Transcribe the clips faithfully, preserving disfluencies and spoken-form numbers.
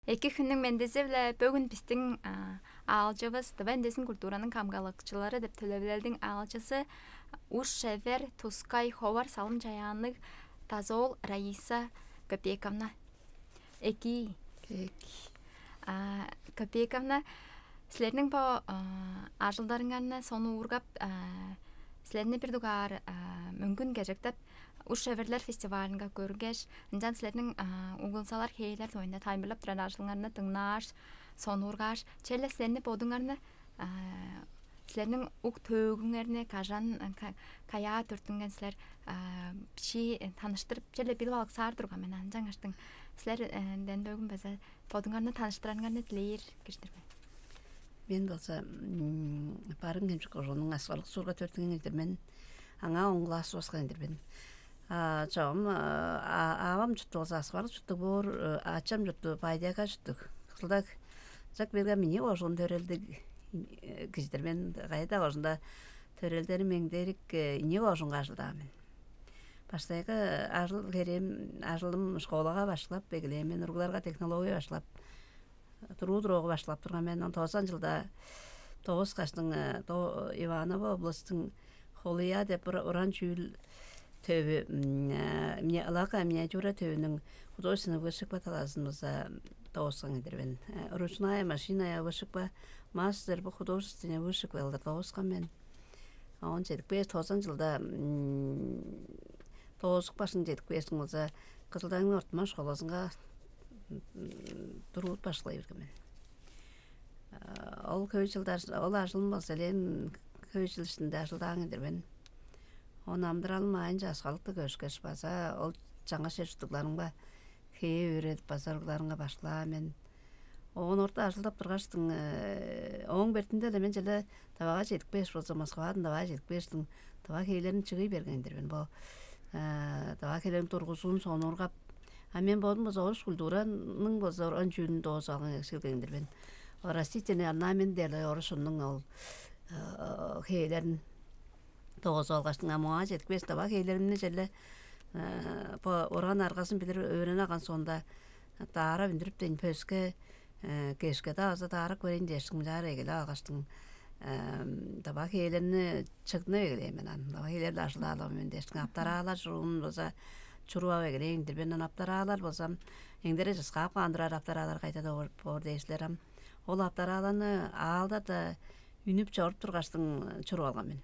Эки хүннүң мендизи-биле. Бөгүн бистиң аалчывыс Тыва эндезин культураның камгалакчылары деп төлевилелдиң аалчызы Уш-Шевер Тускай ховар салым чаяанныг дазоол Раиса Копековна. Эки. Эки. Копековна, силерниң бо ажылдарыңарны сонуургап, силерни бир дугаар мөңгүн кежектеп, Уш-Шеверлер фестивалынга көргеш, ынчан силерниң углунсалар хээлер дугайында тайылбырлап турар ажылыңарны дыңнааш, сонуургааш, черле силерни бодуңарны, силерниң ук-төөгүңерни, кажан, каяа төрүттүнген силер, бичии таныштырып, черле билип алыксаар турган мен. Ынчангаштың силерден бөгүн база бодуңарны таныштырарыңарны дилээр кижи-дир мен. Мен болза Барыын-Хемчик кожууннуң Аскарлык суурга төрүттүнген кижи-дир мен. Аңаа он класс башкан кижи-дир мен. А чогум авам чуртту болза Аскарлык чурттуг боор, ачам чуртту Бай-Тайга чурттуг. Кызылда чак берге Минии кожуун төрелдиг кижи-дир мен. Кайда кожуунда төрелдерим эңдерик, Минии кожуунга ажылдаан мен. Баштайгы ажыл-херээм, ажылым школага башкылап эгелээн мен, уругларга технология башкылап, туруу-туруогу башкылап турган мен. Оон тозан чылда дооскаштың, Иваново областың Холуя деп уран чүүл төвү, ылак миниатюра төвүнүң художественный вышивка талазын база дооскан кижи-дир мен. Ручная машинная вышивка, мастер по художественной вышивке кылдыр дооскан мен. Оон чедип кээш, тозан чылда доозуп кааш, чедип кээштиң болза, Кызылдагның ортумак школазынга тургузуп башкылай берген мен. Ол хөй чылдар, ол ажылым болза элээн хөй чыл иштинде ажылдаан кижи-дир мен. Оон амыдыралым аайынче Аскарлыкка көшкеш, база ол чаңгыс чер чурттугларымга хээ өөредип, база уругларымга башкылаан мен. Оон орта ажылдап тургаштың, ооң бертинде-ле мен черле Тывага чедип кээш болза, Москвадан Тывага чедип кээштиң, тыва хээлерин чыгый берген кижи-дир мен. Бо тыва хээлерниң тургузуун сонуургап, а мен бодум болза орус культураның болза уран чүүлүн доозуп алган кижи-дир мен. Ол растительный орнамент дээр-ле орус чоннуң ол хээлерин доозуп алгаштың, ам аңаа чедип кээш, тыва хээлеримни черле бо уран аргазын билир, өөренип алган соонда, даарап үндүрүп дээн, пөске, кешке-даа база даарап көрейн дээштиң, мынчаар эгелеп алгаштың, тыва хээлерни чыгдынып эгелээн мен ам. Тыва хээлер-биле ажылдап алган мен дээштиң, аптараалар чуруун база чуруп ап эгелээн кижи-дир мен. Ам аптараалар болза эңдере чыскаап каан турар аптараалар кайда-даа боор дээш силер ам. Ол аптарааларны аалдарда үнүп чоруп тургаштың чуруп алган мен.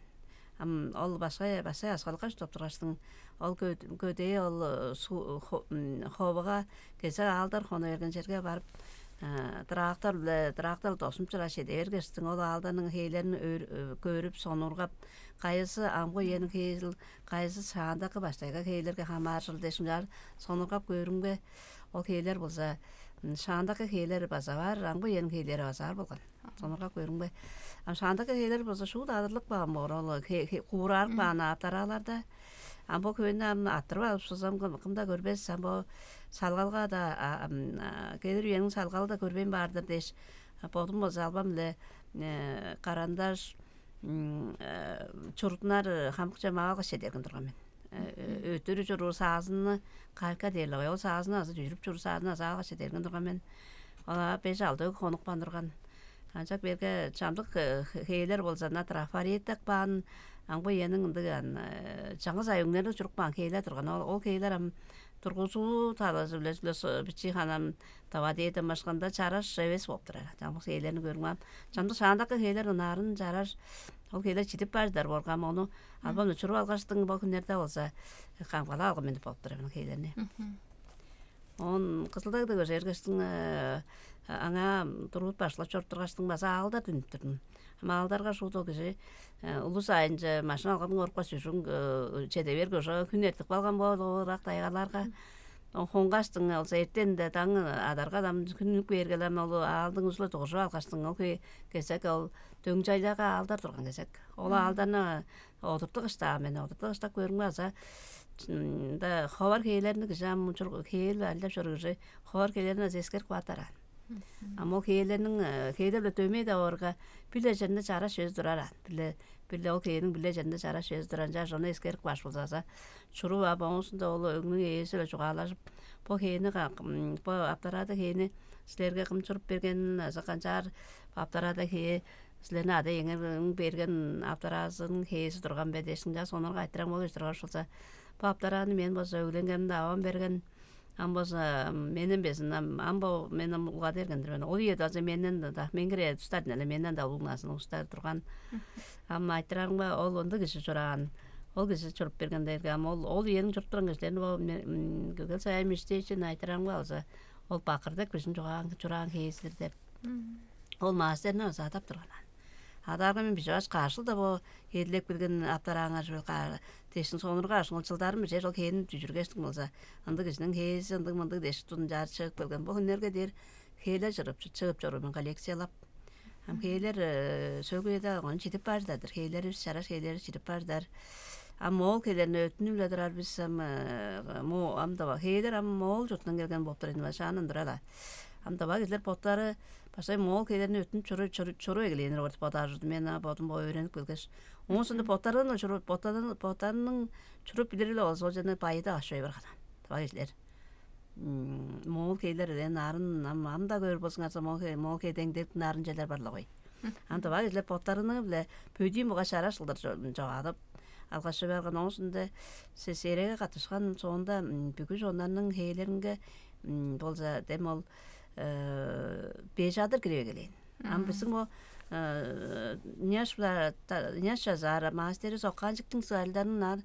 Ам ол башкы, башкы Аскарлыкка чурттап тургаштың, ол көдээ, ол ховуга кезек аалдар хону берген черге барып, трактор-биле, трактор-биле дозунуп чорааш чеде бергештиң, ол аалдарның хээлерин көрүп, сонуургап, кайызы амгы үениң хээзи, кайызы шаандагы баштайгы хээлерге хамааржыр дээш, ынчаар сонуургап көөрүмге, ол хээлер болза, шаандагы хээлер база бар, амгы үениң хээлери база бар болган. Сонуургап көөрүмге, ам шаандагы хээлер болза шуут адырлып каан боор, ол куураарып каан аптарааларда. Ам бо хөөнү ам арттырып алып шызам, кым-даа көрбес. Ам бо салгалга-даа, келир үениң салгалы-даа көрбейн баар-дыр дээш, бодум болза албан-биле карандаш, чурдунар хамык чүве мага алгаш чеде берген турган мен. Өттүрүп чоруур саазынны, калька дээр-ле боор, ол саазынны азы, дүжүрүп чоруур саазынны азы алгаш чеде берген турган мен. Ол беш-алды өг хонуп каан турган. Ынчап кээрге чамдык хээлер болза, ынаа трафареттап каан, амгы үениң ындыг чаңгыс ай өңнерлиг чуруп каан хээлер турган. Ол, ол хээлер ам тургузуу талазы-биле чүгле бичии ханам тавадеядан башканда чараш эвес болуп турар. Чамдык хээлерни көрүңер ам. Чамдык шаандагы хээлер ынаарын чараш, ол хээлер чидип бар чыдар болган. Ону албан-на чуруп алгаштың, бо хүннерде болза камгалап алган мен деп болуп турар мен хээлерни. Оон Кызыл-Дагда көже бергештиң, аңаа тургузуп башкылап чоруп тургаштың, база аалдарда үнүп турдум. Ам аалдарга шуут ол кижи улус аайынче машина алган орупкаш, чүжүң чеде берге, уже хүн эртип калган боор, ол ырак тайгаларга. Оон хонгаш-тың, ол эртен-даа даң адарга-даа ам хүн үнүп кээрге-ле, ам ол аалдың улузу-биле дугуржуп алгаштың, ол кезек ол дөң-чайларга аалдар турган кезек. Ол аалдарны одуртуп кыштаан мен, одуртуп кыштап көөрүмге, база мында ховар хээлерни кижи, ам ужур хээлеп ажылдап чоруур кижи ховар хээлерин база эскерип каап турар аан. Ам ол хээлерниң хээлер-биле дөмей-даа орга, бир-ле черинде чараш чүвези турар аан. Бир-ле бир-ле ол хээниң бир-ле черинде чараш чүвези турар. Ынчаар ону эскерип кааш болза, чуруп ап, оон соонда ол өгнүң ээзи-биле чугаалажып, бо хээни, бо аптарада хээни силерге кым чуруп берген азы канчаар, бо аптарада хээ силерниң ада-иеңерниң берген аптаразының хээзи турган бе дээш, ынчаар сонурга айтырар. Ол ужурлуг болза, бо аптараны мен болза өгленгемде авам берген. Ам болза менен безин, ам ам бо мен ам улгады берген-дир мен. Ол үеде азы менден-даа, мен кире устар-дыр эле, менден-даа улуг назын улустар турган. Ам айтырарымга, ол ындыг кижи чораан. Ол кижи чуруп берген дээрге, ам ол ол үениң чуруп турган кижилерин, ол Гүгел Саян Миштеевичини айтырарымга болза, ол бакыр дег кижиниң чугаан чураан хээзи-дир деп. Ол мастерни база адап турган аан. Адаарга мен биживааш, каш чылда бо хейлеп келген аптарааңар чүве дээштиң сонургааш, ол чылдарын бижээш, ол хээни дүжүргештиң болза, ындыг кижиниң хээзи ындыг-мындыг дээш тудунчаар чыгып келген. Бо хүннерге дээр хээлер чыгып чыгып чоруур мен, коллекциялап. Ам хээлер сөөлгү үеде оон чидип бар чыдар-дыр. Хээлеривис, чараш хээлеривис чидип бар чыдар. Ам моол хээлерни өттүнүп-ле турар бис, ам мо ам-даа хээлер ам моол чуртундан келген болуп турар ийин, шаандан тура-ла. Ам-даа кижилер боттары баштай моол хээлерни өттүнүп чору чору чору эгелээннер деп бодаар ужурлуг мен, а бодум бо өөренип келгеш. Оон соонда боттарының чуруп боттарының боттарының чуруп билири-ле болза, ол жана байыда ашпай барган. Тыва кижилер моол хээлер ээн арын ам ам-даа көөр болзуңарза, моол хээ моол хээдеңдектин арын челер бар-ла гой. Ам тыва кижилер боттарының-биле бөдүүн буга чараш кылдыр чогаадып алгаш чыгарган. Оон соонда сесереге катышкан соонда, бүгү чоннарның хээлеринге болза дем ол бежадыр кирип эгелээн. Ам бистиң бо няш няш чазаара мастери соккаанчыктың сыайларын аар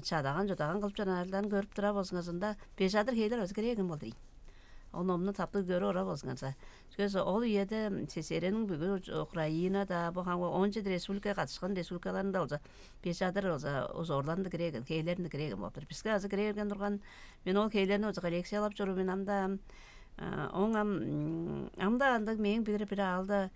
чадаган-чудаган кылып чораарларын көрүп турар болзуңарзында, бежадыр хээлер база кирээген болду ийин. Ол номну таптыг көрүп орар болзуңарза. Чүге ол үеде СССР-ниң бүгү Украина-даа, бо хамгы он чеди республика катышкан республикаларында болза, бежадыр болза узоорларында кирээген, хээлеринде кирээген болуп тур. Биске азы кире берген турган. Мен ол хээлерни болза коллекциялап чоруур мен ам-даа. Оң ам ам-даа ындыг мээң билир бир аалда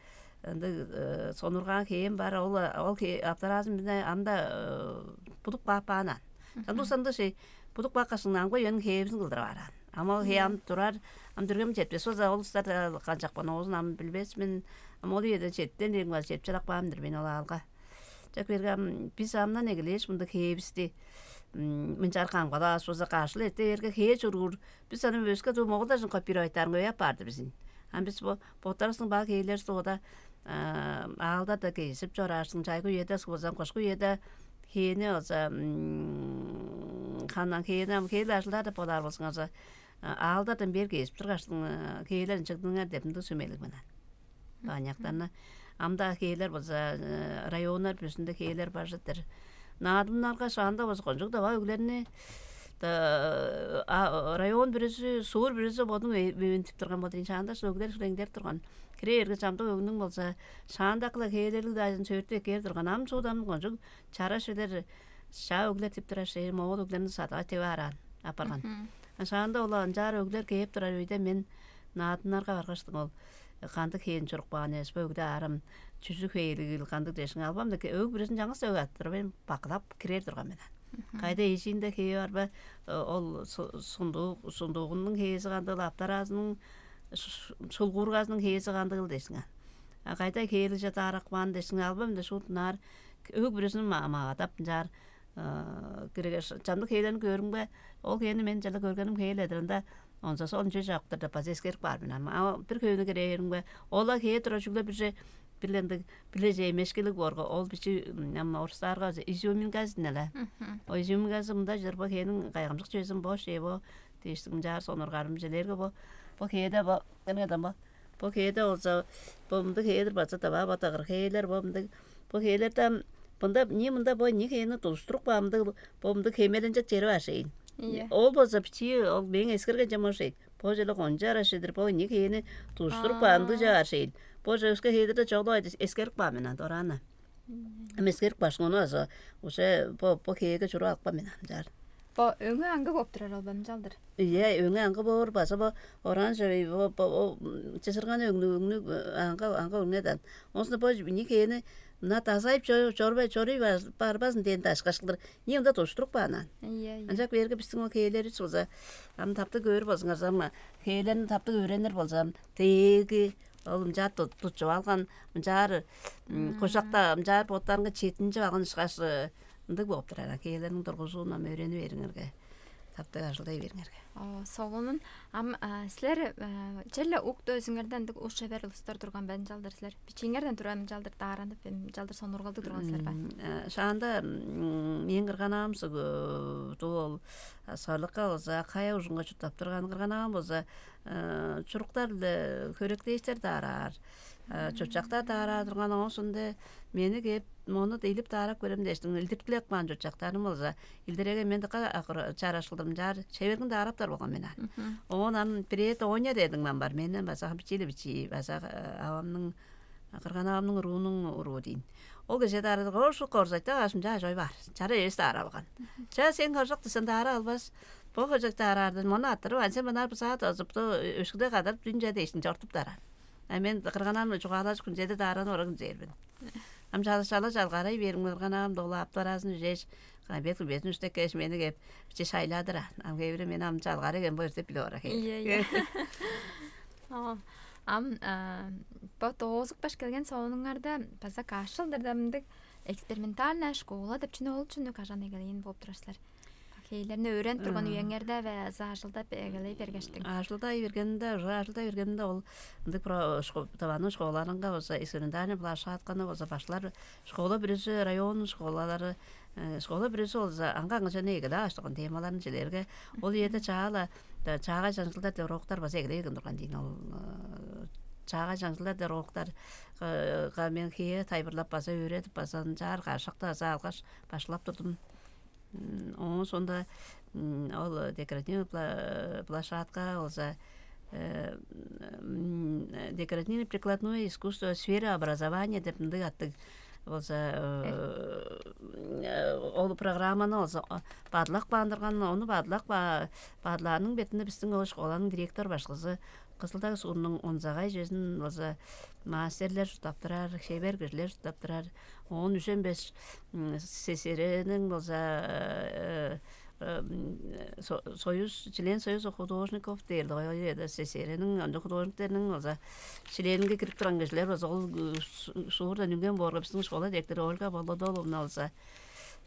ындыг сонургаан хээм бар. Ол ол аптараазын биле ам-даа будуп каап каан аан. Чамдык сандыг шей будуп каапкашың, аңгы өөнүң хээбизин кылдырып аараан. Ам ол хээ ам турар, ам дүргем четпес болза, ол улустар канчапкан оозун ам билбес мен. Ам ол үеде четиптен дээриң база чедип чадап каан-дыр мен ол аалга. Чак берге ам бис амдан эгелээш мындыг хээбисти мынчаар камгалааш болза, каш чыл эрте бээрге хээ чуруур. Бис аны өске дуу моголдажын копировать аарынга өй аппаарды бизин. Ам бис бо боттарывыстың баг хээлеривис ода аалдарда кезип чорааштың, чайгы үеде болза, кошку үеде хээни болза ханан хээни ам хээли ажылдаар деп бодаар болзуңарза, аалдардан бээр кезип тургаштың хээлер ынчыгдыңар деп ындыг сүмелиг менен. Баняктарны ам-даа хээлер болза, районнар бүрүзүнде хээлер бар чыдыр. Наадымнарга шаанда болза кончуг даваа өглерни район бүрүзү, суур бүрүзү бодуң мөөнтүп турган болду. Шаанда өглер хиреңдер турган. Кире эрге чамдык өгнүң болза шаандакыла хээлерлиг даажын сөөртү эккээр турган. Ам суудам кончуг чара шилер, шаа өглер тип турар шээ, моол өглерни садыга теп аараан апарган. Шаанда ол ынчаар өглер кээп турар үйде мен наадымнарга баргаштың ол кандыг хээни чуруп каан эвес бе, өгде аарым чүзү хээлигил кандыг дээшиң албам деп өг бүрүзүн чаңгыс өг аттырып эм бакылап кирер турган мен. Кайда эжиинде хээ бар бе, ол сундуук сундуугунуң хээзи кандыгыл, аптараазының шулгуургазының хээзи кандыгыл дээшиң. А кайда хээлиже даарак баан дээшиң албам деп шуут ынаар өг бүрүзүн магадап ынчаар киргеш, чамдык хээлерин көөрүмге, ол хээни мен чалда көргеним хээледир ында. Онза соон чүве чаптыр деп база эскерип каар мен. Ама бир хөөнү кирээримге, ола хээ тура чүгле бирже бир ындыг билеже эмешкилиг боорга, ол бичи ам орустаарга изюминкасы динеле. Ол изюминкасы мында чырба хээниң кайгамчык чүвезин бо шээ бо дээштиг ынчаар сонургарым жилерге бо бо хээде бо эмеден бо бо хээде болза бо мындыг хээдир база дава батагыр хээлер бо мындыг бо хээлерде ам мында не мында бо не хээни тулуштуруп каамдыг бо мындыг хемеленчек чери бар шейн. Ол болза бичии ол мээң эскерген чамашейн. Бо чүле кончу арашыдыр, бо ынчыг хээни тулуштуруп каан дыжа аршыйн. Бо чүве өске хээлерде чогулавайды, эскерип каан мен анда орааны. Эми эскерип кааш, ону база уже бо бо хээге чуруп алып каан мен ам чаар. Бо өңү аңгы болуп турар ол бо, ынчалдыр. Ийе, өңү аңгы боор, база бо оранжевый, бо, бо, бо, м, чыжырган өңнүг, өңнүг, э, аңгы, аңгы өңнү дан. Оон соонда бо ини хээни мына дазайып чор-, чорбай, чоруй бар-, барбазын дээн дашкаш кылдыр. Ынча ында доштуруп каан аан. Ийе, ийе. Ынчап бээрге бистиң ол хээлеривис болза, ам таптыг көөр болзуңарза, ам хээлерни таптыг өөренир болза, ам дээги, ол ынчаар тут-, тутчуп алган, ынчаар, м, кужакта, ынчаар боттарынга четинчип алган ышкаш, э, ындыг болуп турар. Хээлерниң тургузуун ам өөрени бериңерге, таптыг ажылдай бериңерге. О, солунун. Ам, а, силер, а, черле ук дөзүңерден ындыг ус-шевер улустар турган бе, ынчалдыр силер? Бичииңерден тура ынчалдыр дааранып, эм, ынчалдыр сонуургалдыг турган силер бе? М, э, шаанда, м, мээң кырган-авам суг, э, дуу ол, а, сорлукка болза, Ак-Хая уужунга чурттап турган. Кырган-авам болза, э, чуруктар-биле хөректээштер даараар, э, чуртчактар даараар турган. Оон соонда мени кээп, мону илип даарап көрем дээштиң, илдирткилеп каан чуртчактарым болза, илдирерге мен дыка акыр чараш кылдыр, ынчаар шевергин даараптар болган мен аан. Мгм. Оон ам бирээде Оня дедиң ман бар, менден база бичии-ле бичии, база, э, авамның, кырган-авамның уруунуң уруу дийин. Ол кижи даарадырга, ошол корзайда каш мынчаар чой бар. Чара эвес даарап алган. Мгм. Ча, сен хоржок десең, даарап албас. Бо хоржок даараардан мону арттырып, ам сен мынаар бызаа дозупту өшкүде кадарып, дүн ча дээшин чортуп даараар. А мен кырган-авамны чугаалажып, күнзеде дааранып орар күнзээр мен. Ам чала-чала чалгаарай берип, кырган-авам долу аптараазын үжээш, бет-бетин үстеп кээш, мени кээп, биче шайладыр аан. Ам кээп-ле мени ам чалгаар эген боор деп билип орар хей. Ийе, ийе. О, ам, а, бо доозупкаш келген соонуңарда база каш чылдарда мындыг экспериментальная школа деп чүнү, ол чүнү кажан эгелээн болуп турар силер? Хейлерни өөренип турган, м, үеңерде бе азы ажылдап эгелей бергештиң? Ажылдай бергенде, уже ажылдай бергенде ол ындыг про-, шко-, Тываның школаларынга болза, экспериментальный площадканы болза башкылар, школа бүрүзү, район школалары, э, школа бүрүзү болза аңгы-аңгы чүвени эгелеп алыштырган, темаларын чилерге. Ол үеде чаа-ла, да, чаагай чаңчылдар деп уроктар база эгелей берген турган дийин. Ол, э, чаагай чаңчылдар деп уроктар, э, га мен хие тайылбырлап база өөредип, база ынчаар каш шакта база алгаш башкылап турдум. М, оон соонда, м, ол декоративный пла-, площадка болза, э, м, декоративно-прикладное искусство в сфере образования деп ындыг аттыг болза, э, э, ол программаны болза, о, бадылап каан турган, ону бадылап ба-, бадылааның бетинде бистиң ол школаның директор башкызы Кызыл-Даг суурнуң Онзагай чүвезин болза мастерлер чурттап турар, шебер кижилер чурттап турар. Оон үжен беш, м, СССР-ниң болза, э, э, м, со-, союз, член Союза художников дээр-ле, ой, ой, СССР-ниң ындыг художниктериниң болза членинге кирип турган кижилер болза, ол, э, су-, суурдан үнген боорга, бистиң школа директору Ольга Болодоловна болза,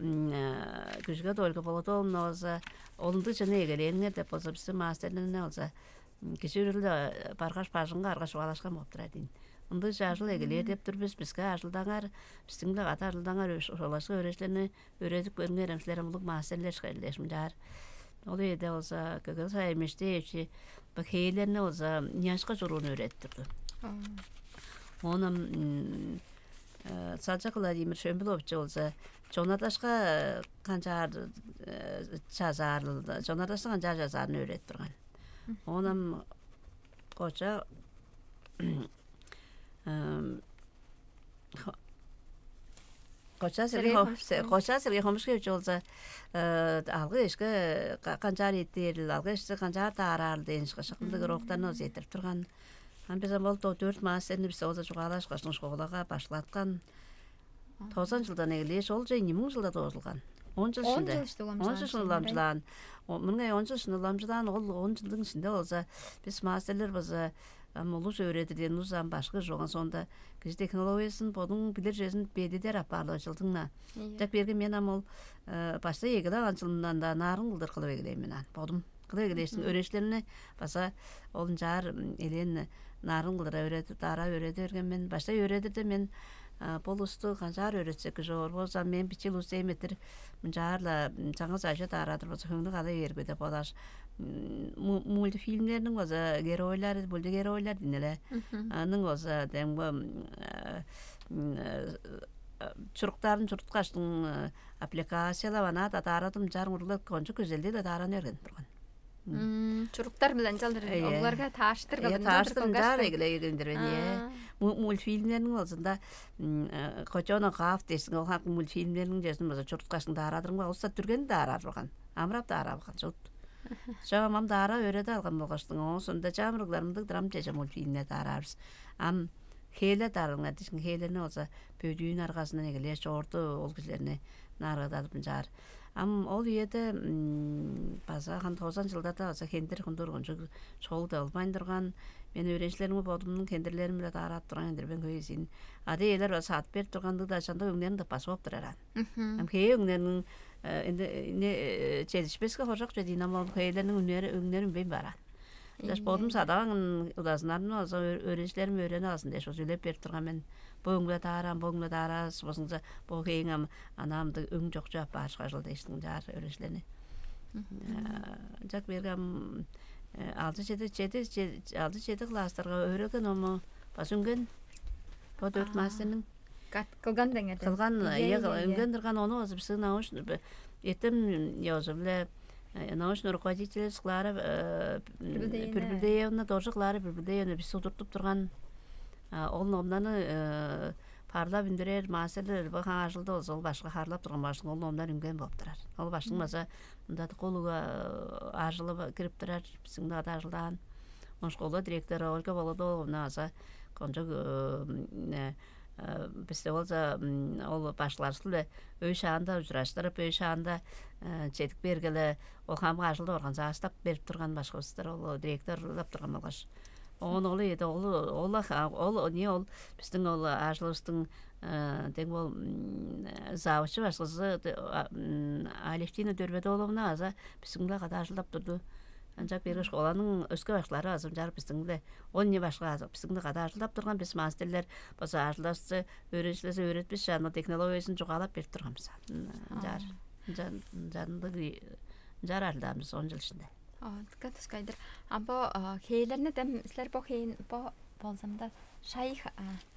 м, э, Күжүгет Ольга Болодоловна болза, ол ындыг чүвени эгелээниңер деп болза, бистиң мастерлерни болза, м, кижи үрүлде, э, баргаш, бажыңга арга чугаалашкан болуп турар дийин. Ындыг чажыл эгелээр деп тур бис, биске ажылдаңар, бистиң-биле кады ажылдаңар, ошолашкы өөрежилерни өөредип көрүңер, ам силер ам улуг мастерлер ышкажыл дээш, мынчаар. Ол үеде болза Көгел Сай Мештеевич бо хээлерни болза ыяшка чурууну өөредип турду. Оон ам, м, э, Салчак Владимир Шөмбүлович болза чонар-дашка, э, канчаар, э, чазаарыл-, чонар-дашты канчаар чазаарын өөредип турган. Оон ам Коча, ам, Хо-, Коча Сергей Хо-, Хомушкевич. Коча Сергей Хомушкевич болза, э, алгы эшке ка-, канчаар эттээрил, алгы эшти канчаар даараарыл дээн ышкаш ындыг уроктарны болза эрттирип турган. Ам бис ам ол дөрт мастерни бис болза чугаалашкаш школага башкылаткан. Тозан чылдан эгелээш, ол чейин ийи муң чылда доозулган. Он чыл ишинде. Он чыл ишинде уламчылаан. Он чыл ишинде уламчылаан. Мурнай он чыл ишинде уламчылаан, ол он чылдың ишинде болза бис мастерлер болза ам улус өөредир дээн улус ам башкы болган соонда кижи технологиясын, бодуң билир чүвезин бедидер апаар-ла чылдың-на. Чак берге мен ам ол, э, баштай эгелеп алган чылымдан-даа нарын кылдыр кылып эгелээн мен аан, бодум. Кылып эгелээштиң, өөреникчилерни база ол ынчаар, м, элээн нарын кылдыр өөредип, даарап өөреди берген мен. Баштай өөредирде мен, а, бо улусту канчаар өөретсек кижи боор болза, мен бичии улус дээм эртир, мынчаар-ла, м, чаңгыс ажы даарадыр болза, хөңнү кадай бээр бе деп бодаш, м, му-, мультфильмнерниң база геройлары, мультигеройлар дийин эле. Аның база демги, м, э, м, э, чуруктарын чуруткаштың, э, аппликациялап, анаа-даа даарадым, чарың уруглар кончуг күзелдиг-ле даараны берген турган. Чуруктар биле ынчалдыр оларга таарыштырга. Ийе, таарыштыр ынчаар эгелей бергендир мен, ийе. Мультфильмнерниң болзунда, м, э, Котёнок Гав дээшсиң, ол хак мультфильмнерниң чүвезин база чуруткаштың даарадырымга, улустар дүргени даараар турган. Амырап даарап алган чуут. Чаа, ам даарап өөредип алган болгаштың, оон соонда чаа, амырыгларымдыг дырам чеже мультфильмнер даараарбыс. Ам хээлер даараңар дижин, хээлерни болза бөдүүн аргазындан эгелээш, чоорту ол кижилерни нааргададып ынчаар. Ам ол үеде база хан тозан чылдарда база хендир хундур кончуг шоолуг деп албайн турган. Мен өөреникчилеримге бодумнуң хендирлерим-биле даарап турган хендир мен, хөй изиин. Ада-иелер база садып берип тургандыг-даа, чамдык өңнерин тыппас болуп турар аан. Ам хээ өңнериниң, э, энде, э, чедишпеске хоржок чүве дийин, ам ол хээлерниң өңнери, өңнери үнмейн бараан. Даш бодум садаган удазынарымны база өөреникчилерим өөренип алзын дээш, озу үлеп берип турган мен. Бо өңге даарам, бо өңге даарас, бозуңза бо хээң ам анаамды өң чокчу аппаар шкажыл дээштиң чаар өөреникчилерни. Ынчак берге ам алды чеди чеди алды чеди класстарга өөрелген ому база үнген. Бо дөрт мастерниң кылган деңер кылган, ие, үнген турган, ону база бистиң научный, эртем ёзу-биле научный руководитель Клара Прибылдеевна, тоже Клара Прибылдеевна бис удуртуп турган. Ол номнаны парлап үндүрер мастерлер бо хаан ажылда болза, ол башкы харлап турган башкы ол номнар үнген болуп турар. Ол башкы база мында кулуга ажылы кирип турар, бистиң ада ажылдаан. Оон школа директору Ольга Володоловна база кончуг бисте болза ол башкыларывыс-биле өй шаанда ужураштырып, өй шаанда чедип бергеле, ол хамык ажылды организастап берип турган башкыбыздар, ол директорлап турган болгаш. Оон ол ийеде ол ол ол не ол бистиң ол ажылыбыстың дең ол завучу башкызы Алевтина Дөрбедоловна аза бистиң-биле кады ажылдап турду. Ынчап бергеш, оларның өске башкылары азы ынчаар бистиң-биле, он не башка азы бистиң-биле кады ажылдап турган, бис мастерлер база ажылдашсы, өөреникчилерже өөретпишче, аны технологиязын чугаалап берип турган бис. Ынчаар ынчан ынчандыг ынчаар ажылдаан бис он чыл ишинде. Дыка тускайдыр. А бо хээлерни дем силер бо хейин бо болзамда шай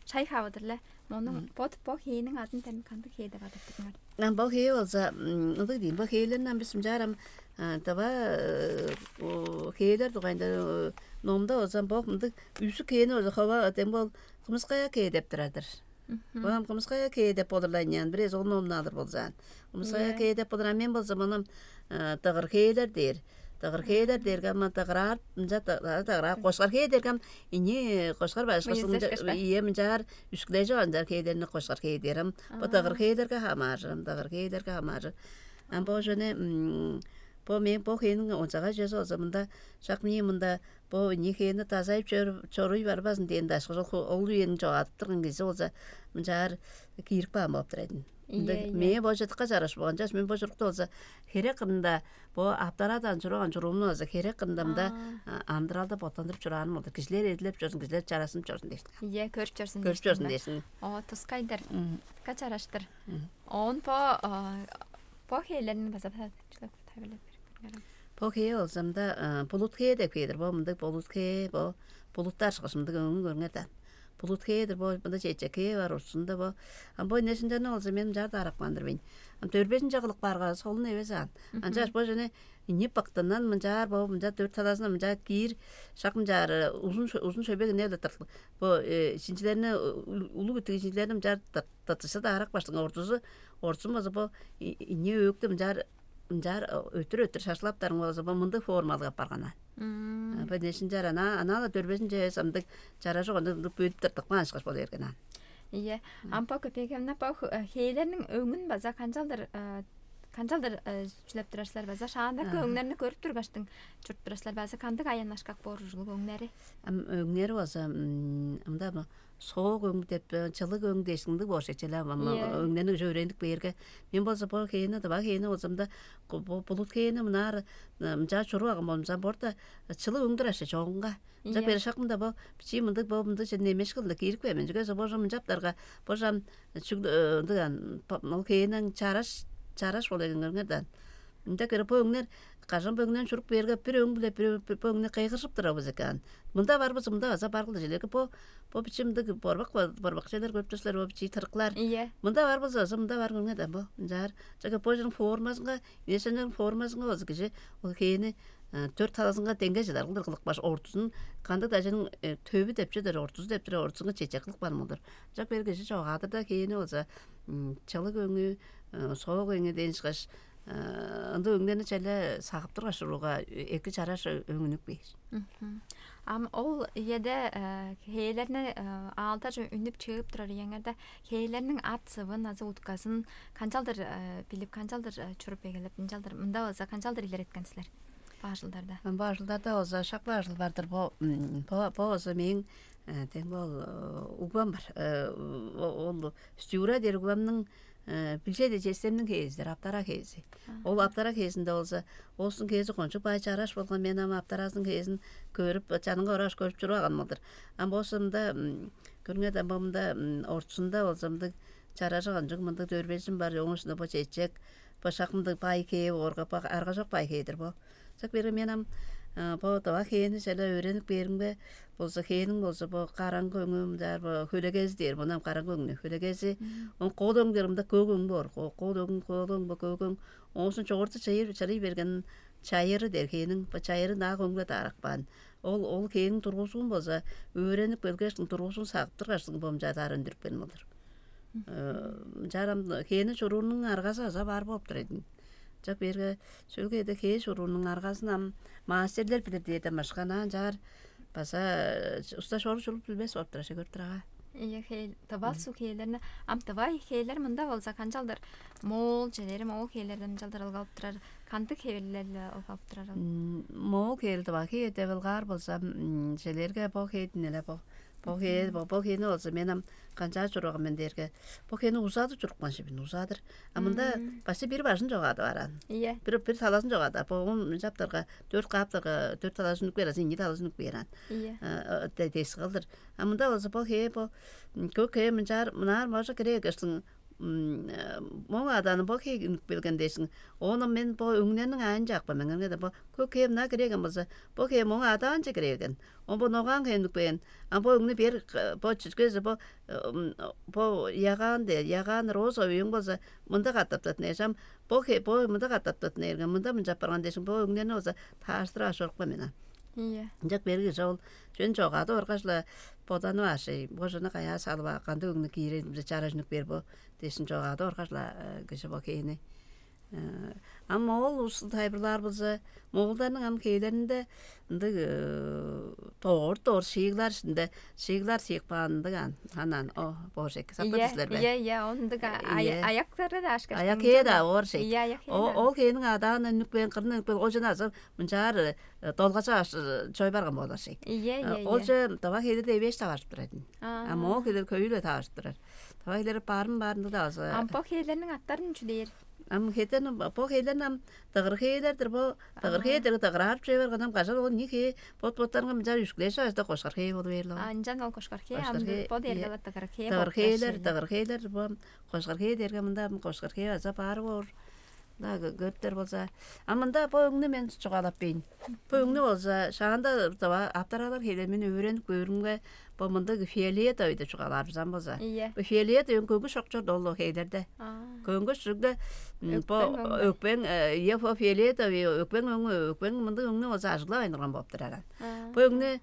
шай хавыдыр-ле. Монуң бо хээниң адын дем кандыг хээ деп адап турдуңар? Ам бо хээ болза ындыг дейм. Бо хээлерни ам бис ынчаарам дава хээлер дугайында номда болза бо мындыг үзүк хээни болза хова дем бол кымыская хээ деп турар-дыр. Бо ам кымыская хээ деп болур-ла ыйнаан, бирээзи ол номну алыр болзаан. Кымыская хээ деп болур. А мен болза мынам дыгыр хээлер дээр. Дыгыр хээлер дээрге ам дыгыраар, ынча дыгыраар, кошкар хээ дээрге ам ини кошкар башкы ие мынчаар үскүлежип анчаар хээлерни кошкар хээ дээр ам. Бо дыгыр хээлерге хамааржыр, ам дыгыр хээлерге хамааржыр. Ам бо жөне бо мен бо хээниң онзагай чүвези болза мында шак мии мында бо ини хээни дазайып чоруй барбазын дээн дашкы ол үениң чогаадып турган кижи болза мынчаар киирип каан болуп турар ийин. Мээ бо чыдыкка чараш болган чаш мен бо чурукта болза херек кырында бо аптарадан чураган чуруумну болза херек кырында мында амдыралда боттандырып чурааным болду. Кижилер эдилеп чорзун, кижилер чарасынып чорзун дээштиң. Ийе, көрүп чорзун, көрүп чорзун дээштиң. О, тускайдыр. Ка чараштыр. Оон бо бо хээлерин база тайбылап берип. Бо хээ болзамда булут хээ деп хээдир. Бо мындыг булут хээ, бо булуттар чыгышымдыг өңү көрүңер даан. Булут хээ-дир бо, мында чечек хээ бар урсунда бо. Ам бо инешинден болза мен ынчаар даарапкан-дыр мен. Ам төрбезинче кылып каарга солун эвес аан. Анчааш бо жене инип бактындан мынчаар бо мынча төрт талазына мынча киир шак мынчаар узун узун шөбек ине-биле тыртып. Бо шинчилерни улуг үттүг шинчилерни мынчаар тыртышы даарак баштың ортузу ортузун болза бо ине өөктү мынчаар ынчаар өттүр-өттүр шашлаптарың болза бо мындыг формалыг апарган аан. Бедешин чарана анаала дөрбезин чевес ындыг чара жок ындыг бөлүп тыртык маанышкаш болу берген аан. Ийе. Ам бо көпегемне бо хээлерниң өңүн база канчалдыр канчалдыр чүлеп турар силер база шаандакы өңнерни көрүп тургаштың чуруп турар силер база кандыг аяннашкак боор ужурлуг өңнери? Ам өңнери болза ымда соок өң деп чылык өң дээш ындыг боор шекчеле ам өңнерни уже өөренип кээрге мен болза бо хээни дыва хээни болзамда булут хээни мынаар ынчаа чуруп алган болзумза борда чылык өңдүр аша чогунга. Ынча бери шак мында бо бичии мындыг бо мындыг чедин эмеш кылында киирип кээр мен чүге божам ынчаптарга божам чүг ындыган ол хээниң чараш чараш болуп эгенгерден. Ынча кире бо өңнер кажан бо өңнен чуруп бээрге бир өң биле бир бо өңнү кыйгыржып турабыз экен. Мында барбыз мында база бар кылдыр желерге бо бо бичи мындыг борбак борбак желер көрүп тур силер бо бичи тырыклар. Ийе. Мында барбыз база мында бар көрүңер да бо ынчаар. Жака бо жерин формазынга, иешеннерин формазынга база кижи ол хээни төрт талазынга деңге чыдар кылдыр кылык баш ортузун кандыг дажының төвү деп чыдар ортузу деп тур ортузунга чечек кылык бар мылдыр. Жак бер кижи чогаадыр да хээни болза чылык өңү, соок өңү дээн ышкаш Ындыг өңнерни черле сагып тургаш, уруга эки чараш өңүнүп кээр. Ам ол үеде хээлерни аалдарже үнүп чыып турар үеңерде хээлерниң ат сывын азы утказын канчалдыр билип, канчалдыр чуруп эгелеп, ынчалдыр мында болза канчалдыр илереткен силер баажылдарда? Баажылдарда болза шак баажыл бар-дыр. Бо бо бо болза мээң тең бол угбам бар. Ол Стюра дээр угбамның билчеде честемниң хээзи-дир, аптара хээзи. Ол аптара хээзинде болза, оостуң хээзи кончуг бай чараш болган, мен ам аптаразының хээзин көрүп, чанынга ораш көрүп чуруур аан болдур. Ам боосумда көрүңер даан, бо мында ортузунда болза мындыг чаражы кончуг мындыг дөрбежим бар, оон ышында бо чечек, бо шак мындыг бай хээ боорга, бо аргажок бай хээ-дир бо. Чак берге мен ам бо дыва хээни черле өөренип кээримге болза, хээниң болза бо караңгы өңү мынчаар, бо хөлегези дээр, мынам караңгы өңнү хөлегези, он кол өңдер мында көк өң боор, кол өң, кол өң, бо көк өң, оозун чогурту чайыр чырый берген чайыры дээр хээниң, бо чайыры наак өңге даарак баан. Ол ол хээниң тургузуун болза өөренип келгештиң, тургузуун сагып тургаштың, бо мынчаар даар өндүрүп берген болдур. Чарам хээни чуруунуң аргазы аза бар болуп тур эдин. Чак берге сөөлгеде хээ чуруунуң аргазын ам мастерлер билир дээрден башка анаан чаар база уста шору чуруп билбес болуп тур, көрүп турага. Ийе, хейл тывал суу хээлерни ам тывай хээлер мында болза канчалдыр моол чедери моол хээлерден ынчалдыр ылгалып турар, кандыг хээлерли ылгалып турар? Моол хээлди бак хээ деп ылгаар болза, челерге бо хээдин эле бо бо хээ бо бо хээни болза мен ам канчаар чуруган мен дээрге, бо хээни узадып чурупкан шибин узадыр. А мында башты бир бажын чогаады бараан. Ийе. Бир бир талазын чогаады. Бо он чаптарга, дөрт кааптарга, дөрт талазын үнүп бераан, инги талазын үнүп бераан. Ийе. Дес кылдыр. А мында болза бо хээ бо көк хээ мынчаар мынаар може кире эгештиң моң адааны бо хээ үнүп келген дээшиң. Ону мен бо өңнерниң аайын чаапкан мен. Аңгыда бо көк хээ мына киреген болза, бо хээ моң адаанче киреген. Он бо ногаан хээ үнүп келген. А бо өңнү бер бо чүскези бо бо ягаан де ягаан роза өйүң болза, мында катаптатын эжам. Бо хээ бо мында катаптатын эрген. Мында мынча апарган дээшиң. Бо өңнерни болза тааштырып ашырыпкан мен. Ийе. Ынчак берги ол чөн чогаады оргаш-ла боданып ашый. Бо жана каяа салып кандыг өңнү киирен чаражынып бер бо дээшин чогаады оргаш-ла кижи бо хээни. Ам ол улусту тайылбырлаар болза, моголдарның ам хээлеринде ындыг доор доор шииглар ишинде шииглар сыйык баан ындыг ан анан о боор шек сактыр силер бе? Ие, ие, ондук аяктары да ашкаш. Аяк хээ да оор шек. Ие, аяк хээ. Ол хээниң адаан өнүкпээн, кырын өнүкпээн, ол жана азы мынчаар долгача чой барган болур шек. Ие, ие. Ол же дава хээлерде эвээш таварып турар. А моол хээлер көйүле таварып турар. Дава хээлер баарым баарында да азы. Ам бо хээлерниң аттарын чү дээр? Ам хеден бо хээлер ам дыгыр хээлердир бо. Дыгыр хээ дыгыраарып чөй барган ам кажан ол ни хээ бот боттарынга мынчаар үшкүлээш ажда кошкар хээ болуп ээр. Анчан ол кошкар хээ ам бо дээрге дыгыр хээлер, дыгыр хээлер бо кошкар хээ дээрге мында кошкар хээ база баар боор. Да көрүптер болза, а мында бо өңнү мен чугаалап бейн. Бо өңнү болза шаанда дава аптаралар хейлемин өөренип көөрүмге бо мындыг фиолетовый деп чугаалаар бизан болза. Бо фиолетовый көңгү шокчор долу хейлерде. Көңгү шүгде бо өкпең, е бо фиолетовый өкпең өңү өкпең мындыг өңнү болза ажыглап айнырган болуптур аран. Бо өңнү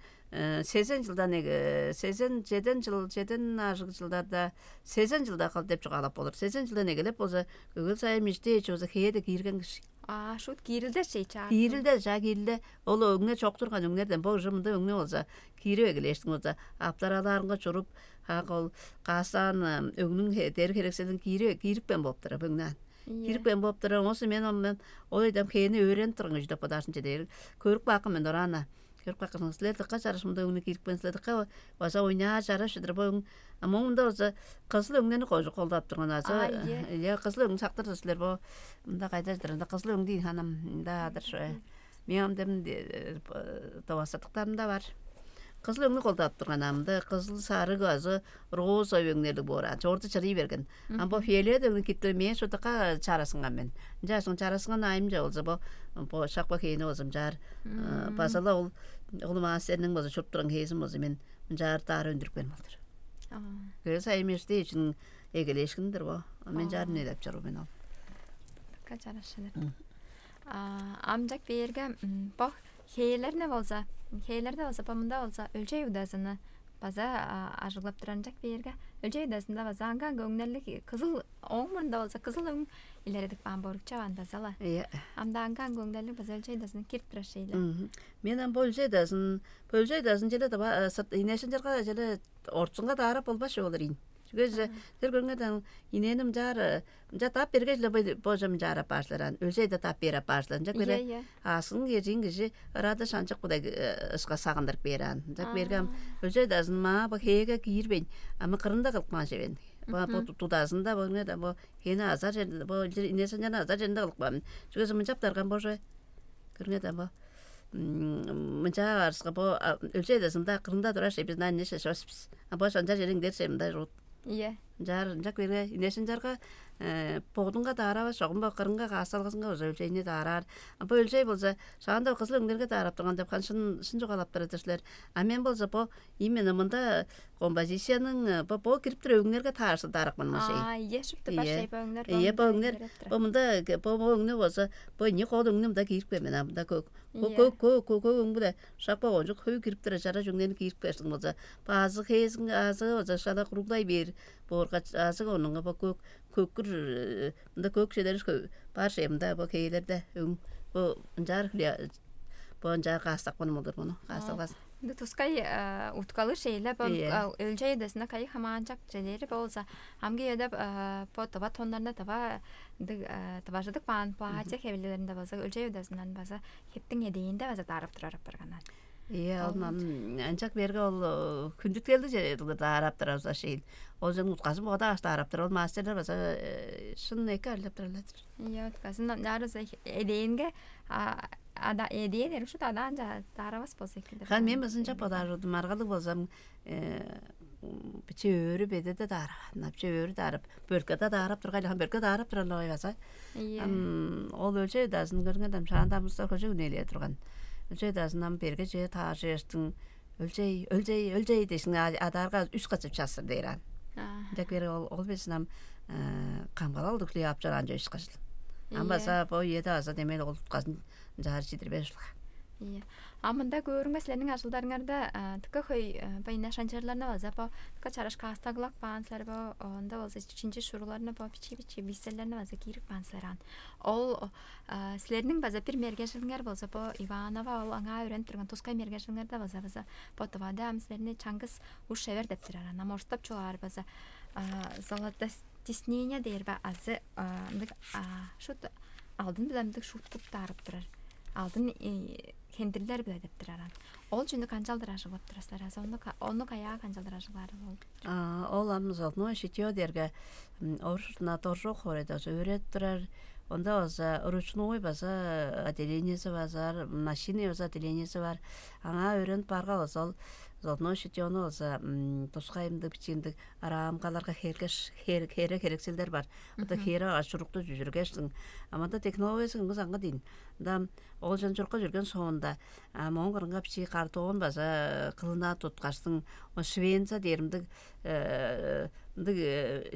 сезен жылдан эге сезен жеден жыл жеден ажыг жылдарда сезен жылда кыл деп чугаалап болур. Сезен жылдан эгелеп болза өгел сайын мишти эчи болза хээде киирген кижи. А шут киирилде чей чаа. Киирилде жа киирилде ол өңне чок турган өңнерден бо уже мында өңне болза киирип эгелээштиң болза аптаралаарынга чуруп, хак ол каастаан өңнүң дери херекселин киирип киирипкен болуптур өңнөөн. Кирипкен болуптур. Оңосу мен ол мен ол өйдем хээни өөренип турган кижи деп бодаарсың чедээр. Көрүп каапкан мен дораана. Көрүп каапкан силер дыка чарышымда өңнү кирипкен силер дыка база ойнаар чараш чыдыр бо өң. А моңунда болза кызыл өңнени кожук колдап турган азы. Иә кызыл өңнү сактырды силер бо. Мында кайда чыдыр ында кызыл өң дейн ханам мында адыр шо. Мен ам дем довасыдыктарымда бар. Кызыл өңнү колдап турган амды кызыл сарыг азы роза өңнерлиг боор. Чорду чырый берген. Ам бо фиолет өңнү киптир мен шудукка чарасынган мен. Ынчаашың чарасынган айымча болза бо бо шакпа хээни болза мынчаар базала ол улум аастерниң болза чуруп турган хээзин болза мен мынчаар даар өндүрүп берип алдыр. Көөр сайым эшти үчүн эгелээшкиндир бо. Мен чаарын элеп чоруу мен ол. Качарашылар. Амчак бээрге бо хээлерне болза, хээлерде болза бо мында болза өлчей удазыны база ажыглап турарынчак бээрге, өлчей ыдазында база аңга-аңга өңнерлиг кызыл, ооң мурнунда болза кызыл өң илередип каан боор чаваан база-ла. Ийе. Амда аңга-аңга өңнерлиг база өлчей ыдазын кирип турар шейле. Мен ам бо өлчей ыдазын, бо өлчей ыдазын чеде дыва сырт инешин чырга чеде ортузунга даарап болбас чүве болур ийин. Чүге дээрге силер көрүңер даан, инээни мынчаар, мынча таап берген-ле бо, божа мынчаар апаар силер аан. Өлчей-даа таап бээр апаар силер. Ынчак бере ааскын кежиин кижи ырада шанчык кудай ышка сагындырып бээр аан. Ынчак берге ам өлчей ыдазын маа бо хээге киирбейн, ам кырында кылып каан чевен. Бо тудазында бо, көрүңер даан, бо хээни азар черинде, бо инешин чырны азар черинде кылып каан. Чүге дизе мынчап дарган боже. Көрүңер даан, бо мынча аарыска бо өлчей ыдазында кырында турар шей, биз ынча шашпас бис. А бо шанчар чериң дер шей мындай жуут. Ийе. Ынчаар ынчак берге инешин чырга бодунга дааравас чогум бо кырынга каасталгазынга уже өлчейни даараар. А бо өлчей болза шаанда кызыл өңнерге даарап турган деп хан шын шын чугаалап турар силер. А мен болза бо именно мында композицияның бо бо кирип тур өңнерге таарышты даарап каан шей. А ийе, шупту бар шей бо өңнер. Ийе, бо өңнер. Бо мында бо бо өңнү болза бо не кол өңнү мында кирип келмен а мында көк Көк көк көк көк өң-биле шак бо кончуг хөй кирип турар чара чүңнени киирип кээштиң болза, бо азы хээзиң азы болза шала куруглай бээр боорга азы онуңга бо көк көккүр мында көк чедер бар ше мында бо хээлерде өң бо ынчаар хле бо ынчаар каастакпын болдур муну каасталгас. Ынды тускай уткалыр шейле бо өлчей эдесине кайы хамаанчак чедери болза, амги эдеп бо тыва тоннарны тыва ындыг тыважыдык баан платье хевелеринде болза өлчей эдесинен база хептиң эдээнде база даарап турар апарганнар. Ийе, ол ынчак берге ол хүндүткелдиг черлерде даарап турар база шиил. Ол жөн утказын бода аш даарап турар. Ол мастерлер база шын эки айлап турарлар. Ийе, утказын жаарыза эдээнге ада эдээн эрик шут адаан даарабас болза экилдер. Хан мен базынча бодаарудум аргалыг болзам биче өөрү бедеде даарап, напче өөрү даарап, бөркеде даарап тургай, хан бөрке даарап турарлар база. Ийе. Ол өлчей дазын көргендем шаанда амыстар көжө үнээлээ турган. Өлчей дазындан берге же тааржыяштың өлчей, өлчей, өлчей дешин адаарга үс катып чассыр дээр ан. Дек бери ол ол безин ам камгалалдык ле апчараан жөш кашыл. Ам база бо ийеде аза демел ол утказын жаар чидирбей ушулга. Ийе. А мында көөрүңме силерниң ажылдарыңарда тыка хөй бо ине шанчырларны база бо тыка чараш каастаглак баан силер бо онда болза чинчи шуруларны бо бичи бичи бисселерни база киирип баан силер ан. Ол силерниң база бир мергежилиңер болза бо Иванова ол аңаа өрен турган тускай мергежилиңерде база база бо тывада ам силерни чаңгыс уш шевер деп турар ан ам орустап чугаар база золотостеснение дээр ба азы ындыг шут алдын биле ындыг шут куп даарып турар. Алдын хендирлер биле деп турар ан. Ол чүнү канчалдыр ажыглап турасыздар азы ону ону каяа канчалдыр ажыглаар болду? Ол ам золотное шитье дээрге орушуртуна доржок хоорайда база өөредип турар. Онда база ручной база отделениеси база бар, машиний база отделениеси бар. Аңаа өөренип барга база ол золотное шитьену база тускай ындыг бичииндиг раамкаларга херге хере херекселдер бар. Ада хере аш чурукту жүжүргештиң. Аманда технологиясы кымгы саңга дейн. Ында ол жан чурукка жүрген соонда моон кырынга бичии картон база кылына туткаштың швенца дээримдиг ындыг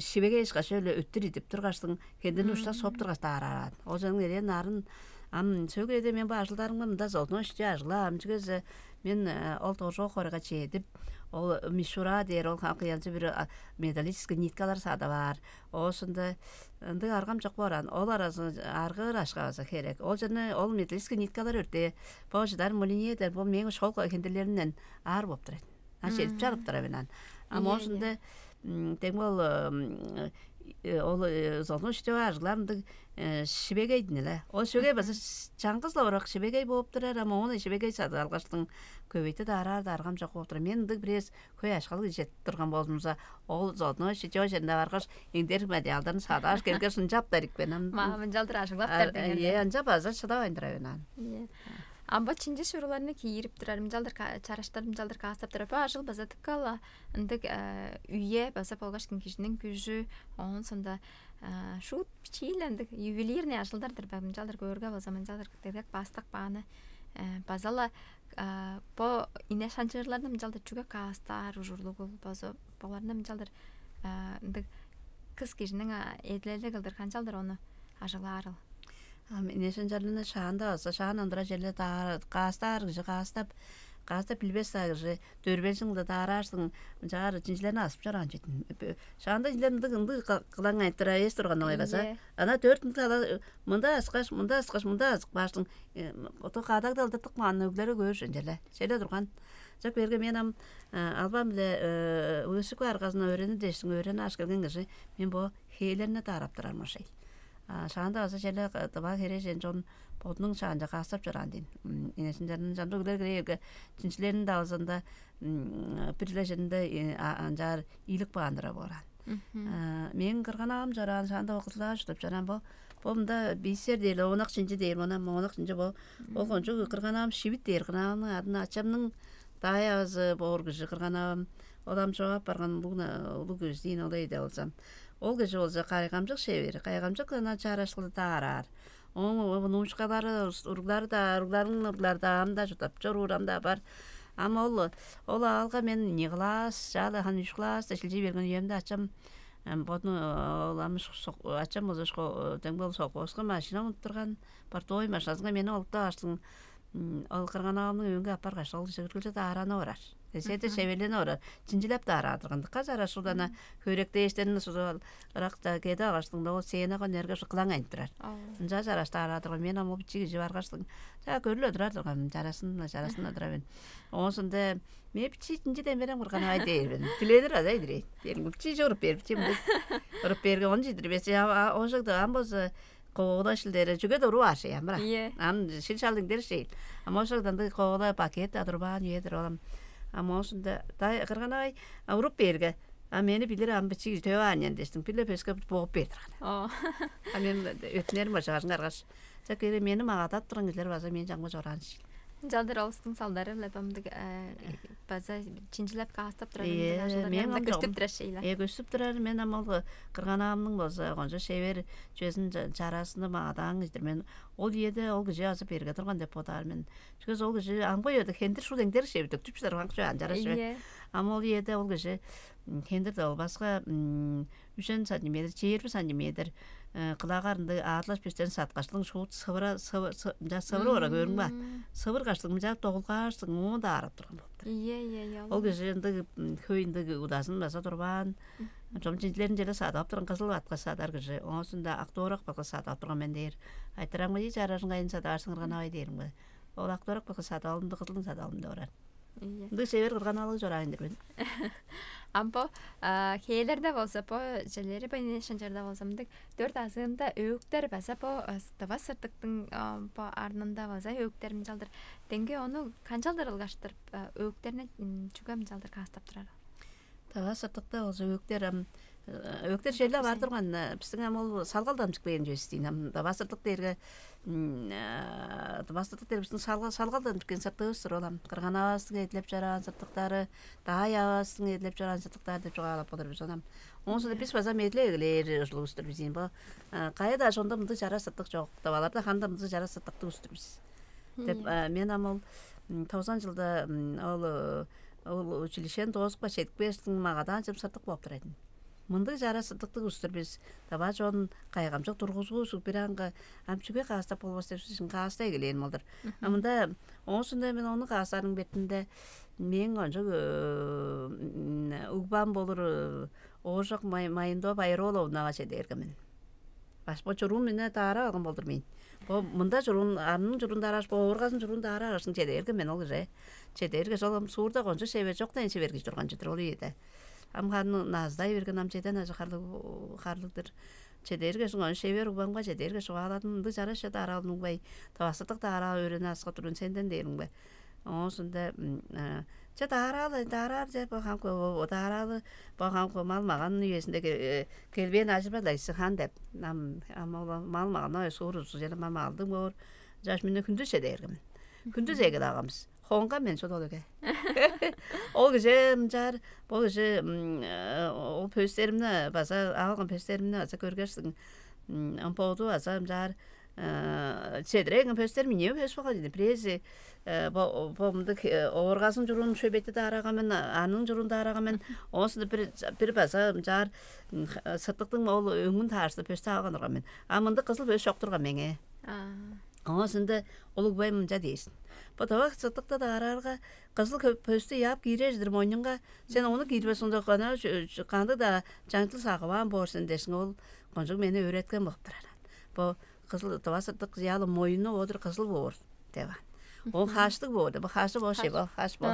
шивеге ышкаш эле өттүр идип тургаштың хенден ушта соп тургаш даарааран. Ол жаның эрээн нарын ам сөөгүреде мен бо ажылдарымга мында золдуна үшчү ажыла ам чүгезе мен ол доржоо хорга чедип ол мишура дээр ол хамка янчы бир металлический ниткалар саадап аар. Оошунда ындыг аргам чок бооран ол аразы аргыыр ашка база херек. Ол жана ол металлический ниткалар өртээ бо чыдар мулине дээр бу мээң школка хендилеринден аар болуп турат. А чедип чарып тура мен ан. А Ийе, моошунда дең бол ол золну үстү аргыларындыг шибегейдин эле. Ол шибегей база чаңгыз-ла орак шибегей болуп турар, а моон шибегей садып алгаштың көбөйтө даараар аргам жок болуп турар. Мен ындыг бирээс хөй ашкалыг ижет турган болзумза, ол золну шичо жеринде баргаш, эңдер материалдарын садааш келгеш ынчап дарик мен. Ма мынчалдыр ажыглап Ар- бердиңер. Е анча база шыдавайн турар мен ан. Ийе. А бо чинчи шуруларны киирип турар, мынчалдыр ка- чараштар мынчалдыр каастап турар. Бо ажыл база тыккала ындыг э, үе база болгаш кижинин күжү, оон сонда э, шуут бичииле ындыг ювелирный ажылдардыр бе, мынчалдыр көөргө база мынчалдыр дедек бастык бааны э, базала э, бо ине шанчыырларны мынчалдыр чүге каастаар ужурлугу база боларны мынчалдыр э, ындыг кыз кижинин а, эдилели кылдыр канчалдыр ону ажыглаарыл. Ам ине шанчыырларны шаанда база шаан андыра черле каастаар кижи каастап каста билбес-даа кижи дөрбелчиң-даа даараарсың, чаар чинчилерни азып чораан чүве-дир. Шаанда чинчилер ындыг ындыг кылаң айтыра эс турган оңай база. Ана дөрт мынча ала мында аскаш, мында аскаш, мында азып каарсың. Ото кадагда ылдыртык маан өглери көөр чүве-ле. Шеле турган. Чак берге мен ам албан-биле өсүк аргазын өөрени дээштиң өөрени аш келген кижи мен бо хээлерни даарап турар мошай. Шаанда база черле дыва херээжен чон бодунуң шаанча каастап чораан дейн. Инешинчерин чамдык үлер кирээрге чинчилерин давазында бир-ле черинде анчаар илик баандыра бораан. Мээң кырган-авам чораан шаанда ол кызылаар чуртуп чораан бо бо мында бисер дээр оонак чинчи дээр мына моонак чинчи бо ол кончуг кырган-авам шивит дээр кырган-авамның адын ачамның даай авазы боор кижи кырган-авам ол ам чоп апарган улуг улуг кижи дейн ол эйде болзам. Ол кижи болза кайгамчык шевер, кайгамчык ынаа чарашкылы даараар. Ооң нуучкалары, уруглары-даа, уругларының уруглары-даа ам-даа чурттап чоруур ам-даа бар. Ам ол ол аалга мен ийи класс, чаа-ла хан үш класста шилчий берген үемде ачам бодуну ол ам ачам болза шко- дең бол совхозка машина мунуп турган, портовой машиназынга мени олуптап ааштың ол кырган-авамның өңге аппар каш ол чыгыргылчы даараны орар. Эседе шевелени орар. Чинчилеп даараадырган. Дыка чараш шулдана хөректээштерин сузуп ал ыракта кеди агаштыңда ол сеенага нерге кылаң айнып турар. Ынча чараш даараадырган. Мен ам ол бичи кижи баргаштың. Чаа көрүлө турар турган. Чарасын чарасын турар мен. Оонсунда мен бичи чинчи демерем кырган авай дээр мен. Тиленир адай дирейн. Дээрим бичи чоруп бер бичи мындыг. Уруп берге он чидирбес. Ожогда ам болза Ковугула шилдери чүге-даа уруп аар шей амыра. Ие. Ам шил шалдың дер шей. А может анда ковугула пакет адырбаан үедир олам. А может да кырган авай уруп берге. А мени билир ам бичи төп ааннен дештиң. Биле пөскө бооп бердир. О. А мен өтнерим бажаажың аргаш. Чак кере мени магадат турган кижилер база мен жаңма жораан шил. Жалдыр олустуң салдары биле бамдык база чинчилеп каастап турар. Мен көстүп турар шейле. Э көстүп турар мен ам ол кырган авамның болза кончо шевер чүвезин чараасында магадаан кижидир мен. Ол ийеде ол кижи азы берге турган деп бодаар мен. Чүгес ол кижи амгы үеде хендир шул эңдер шевдик түпчүлер ваңк чугаан чараш бе. Ам ол ийеде ол кижи хендир да болбаска үчен сантиметр, чээрби сантиметр кылагарынды аадлаш бистен саткаштың шуут сывыра сывыр ора көрүң ба? Сывыр каштың мынча догулгаарсың оон да аарап турган болуптур. Ие ие ие. Ол кижи ындыг хөй ындыг удазын база турбаан. Чом чинчилерин желе садып ап турган кызыл батка садар кижи оозунда актуорак батка садып ап турган мен дээр. Айтырам ый чаражыңгайын садаарсың ырганавай дээримге. Ол актуорак батка садып алымды кызылын садып алымды барар. Ындыг шевер кырган алыг чораан дирбин. Ам бо хээлерде болза бо желери бо шынчарда болза мындыг дөрт азыында өөктер база бо тыва сыртыктың бо арнында база өөктер мынчалдыр. Деңге ону канчалдыр ылгаштырып өөктерни чүге мынчалдыр каастап турар? Тыва сыртыкта болза өөктер ам өөктер желе бар турган биздин ам ол салгалдан чыкпээн чүвес дейн ам тыва сыртык дээрге Бастыдык дээрбистиң салгалдан биткен сыртыывыс-тыр ол ам. Кырган аваастың эдилеп чораан сыртыктары, даай аваастың эдилеп чораан сыртыктары деп чугаалап болур бис онам. Оон соонда бис база медилеп эгелээр ужулувус-тур бис ийин бо. Кайы-даа чонда мындыг чара сыртык чок деп аларда ханда мындыг чара сыртыктыг улус-тур бис. Деп мен ам ол тозан жылда ол ол училищени доозупкаш чедип кээштиң магадаан чым сыртык болуп турар ийин. Мындыг чара сыдыктыг улус-тур бис. Даваа чон кайгамчык тургузугузуг бир аңгы ам чүге каастап болбас деп сизин каастай келээн болдур. А мында оон соонда мен ону каастаарның бетинде мээң кончуг угбам болур оожок Майындоо Байыр-ооловнага чеде берген мен. Баш бо чуруун мени даарап алган болдур мен. Бо мында чуруун, арның чуруун даарааш, бо ооргазын чуруун даарап алгашын чеде берген мен ол кижи. Чеде бергеш ол суурда кончу шевер чок ден чевер кижи турган чыдыр ол ийеде. Ам харын наздай берген ам чеден ажы харлыг харлыгдыр. Чеде бергеш ону шевер угбамга чеде бергеш чугааладым. Ындыг чараш чеде аралын угбай, тавасырдык даараа өөрени аска турун сенден дээримге. Оон соонда че даараалы, даараар че бо хамку даараалы, бо хамку мал маган үезинде келбээн ажырбадылайсы хан деп. Ам ам ол мал маган ой суур узу чеде мал магалдыг боор. Жаш мине хүндүс чеде бергем. Хүндүс эгел агамыз. Хоңга мен шол ол эге. Ол кижи мынчаар, бо кижи ол пөстеримни база алган пөстеримни база көргерсиң. Ам боду база мынчаар чедиреген пөстер миннең пөс болган ийин. Бирээзи бо бо мындык ооргазын чуруун шөбетти даараган мен, анын чуруун даараган мен. Оон соонда бир бир база мынчаар сыртыктың ол өңүн таарышты пөстү алган турган мен. А мындык кызыл пөс чок турган меңээ. Оон сында улуг бай мынча дээшин: «Бо тыва сыртыкты даараарга, кызыл пөстү яап киирер-дир мойнуңга, сен ону киирбес соңда кана кандыг-даа чаңчыл сагываан боор сен» дээшин. Ол кончуг мени өөреткен болуп турар. «Бо кызыл тыва сыртык яалы мойну одур кызыл боор» деп аан. «Оон хааштыг боор» деп. Бо хаашы бо шей бо, хаш бо.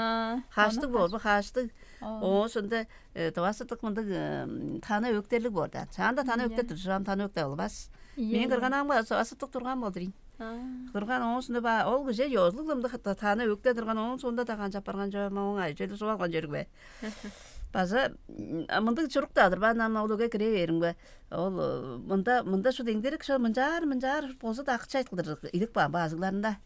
Хааштыг боор, бо хааштыг. Оон сонда тыва сыртык мындыг тана өктерлиг боор да. Шаанда тана өктер тур, шаам тана өктер болбас. Мен кырганаамга тыва сыртык турган болдур ийин. Турган оон сонда ба ол кижи ёзулуг мындыг тана өктер турган, оон сонда да канчап барган чоп, моң ай чөдү суп алган чөрүг бе. База мындыг чурук-даа-дыр баан, ам ол өге кире бериңге. Ол мында мында шу деңдерик шо мынчаар мынчаар болза да акча айткылдыр илик баан баазыгларында.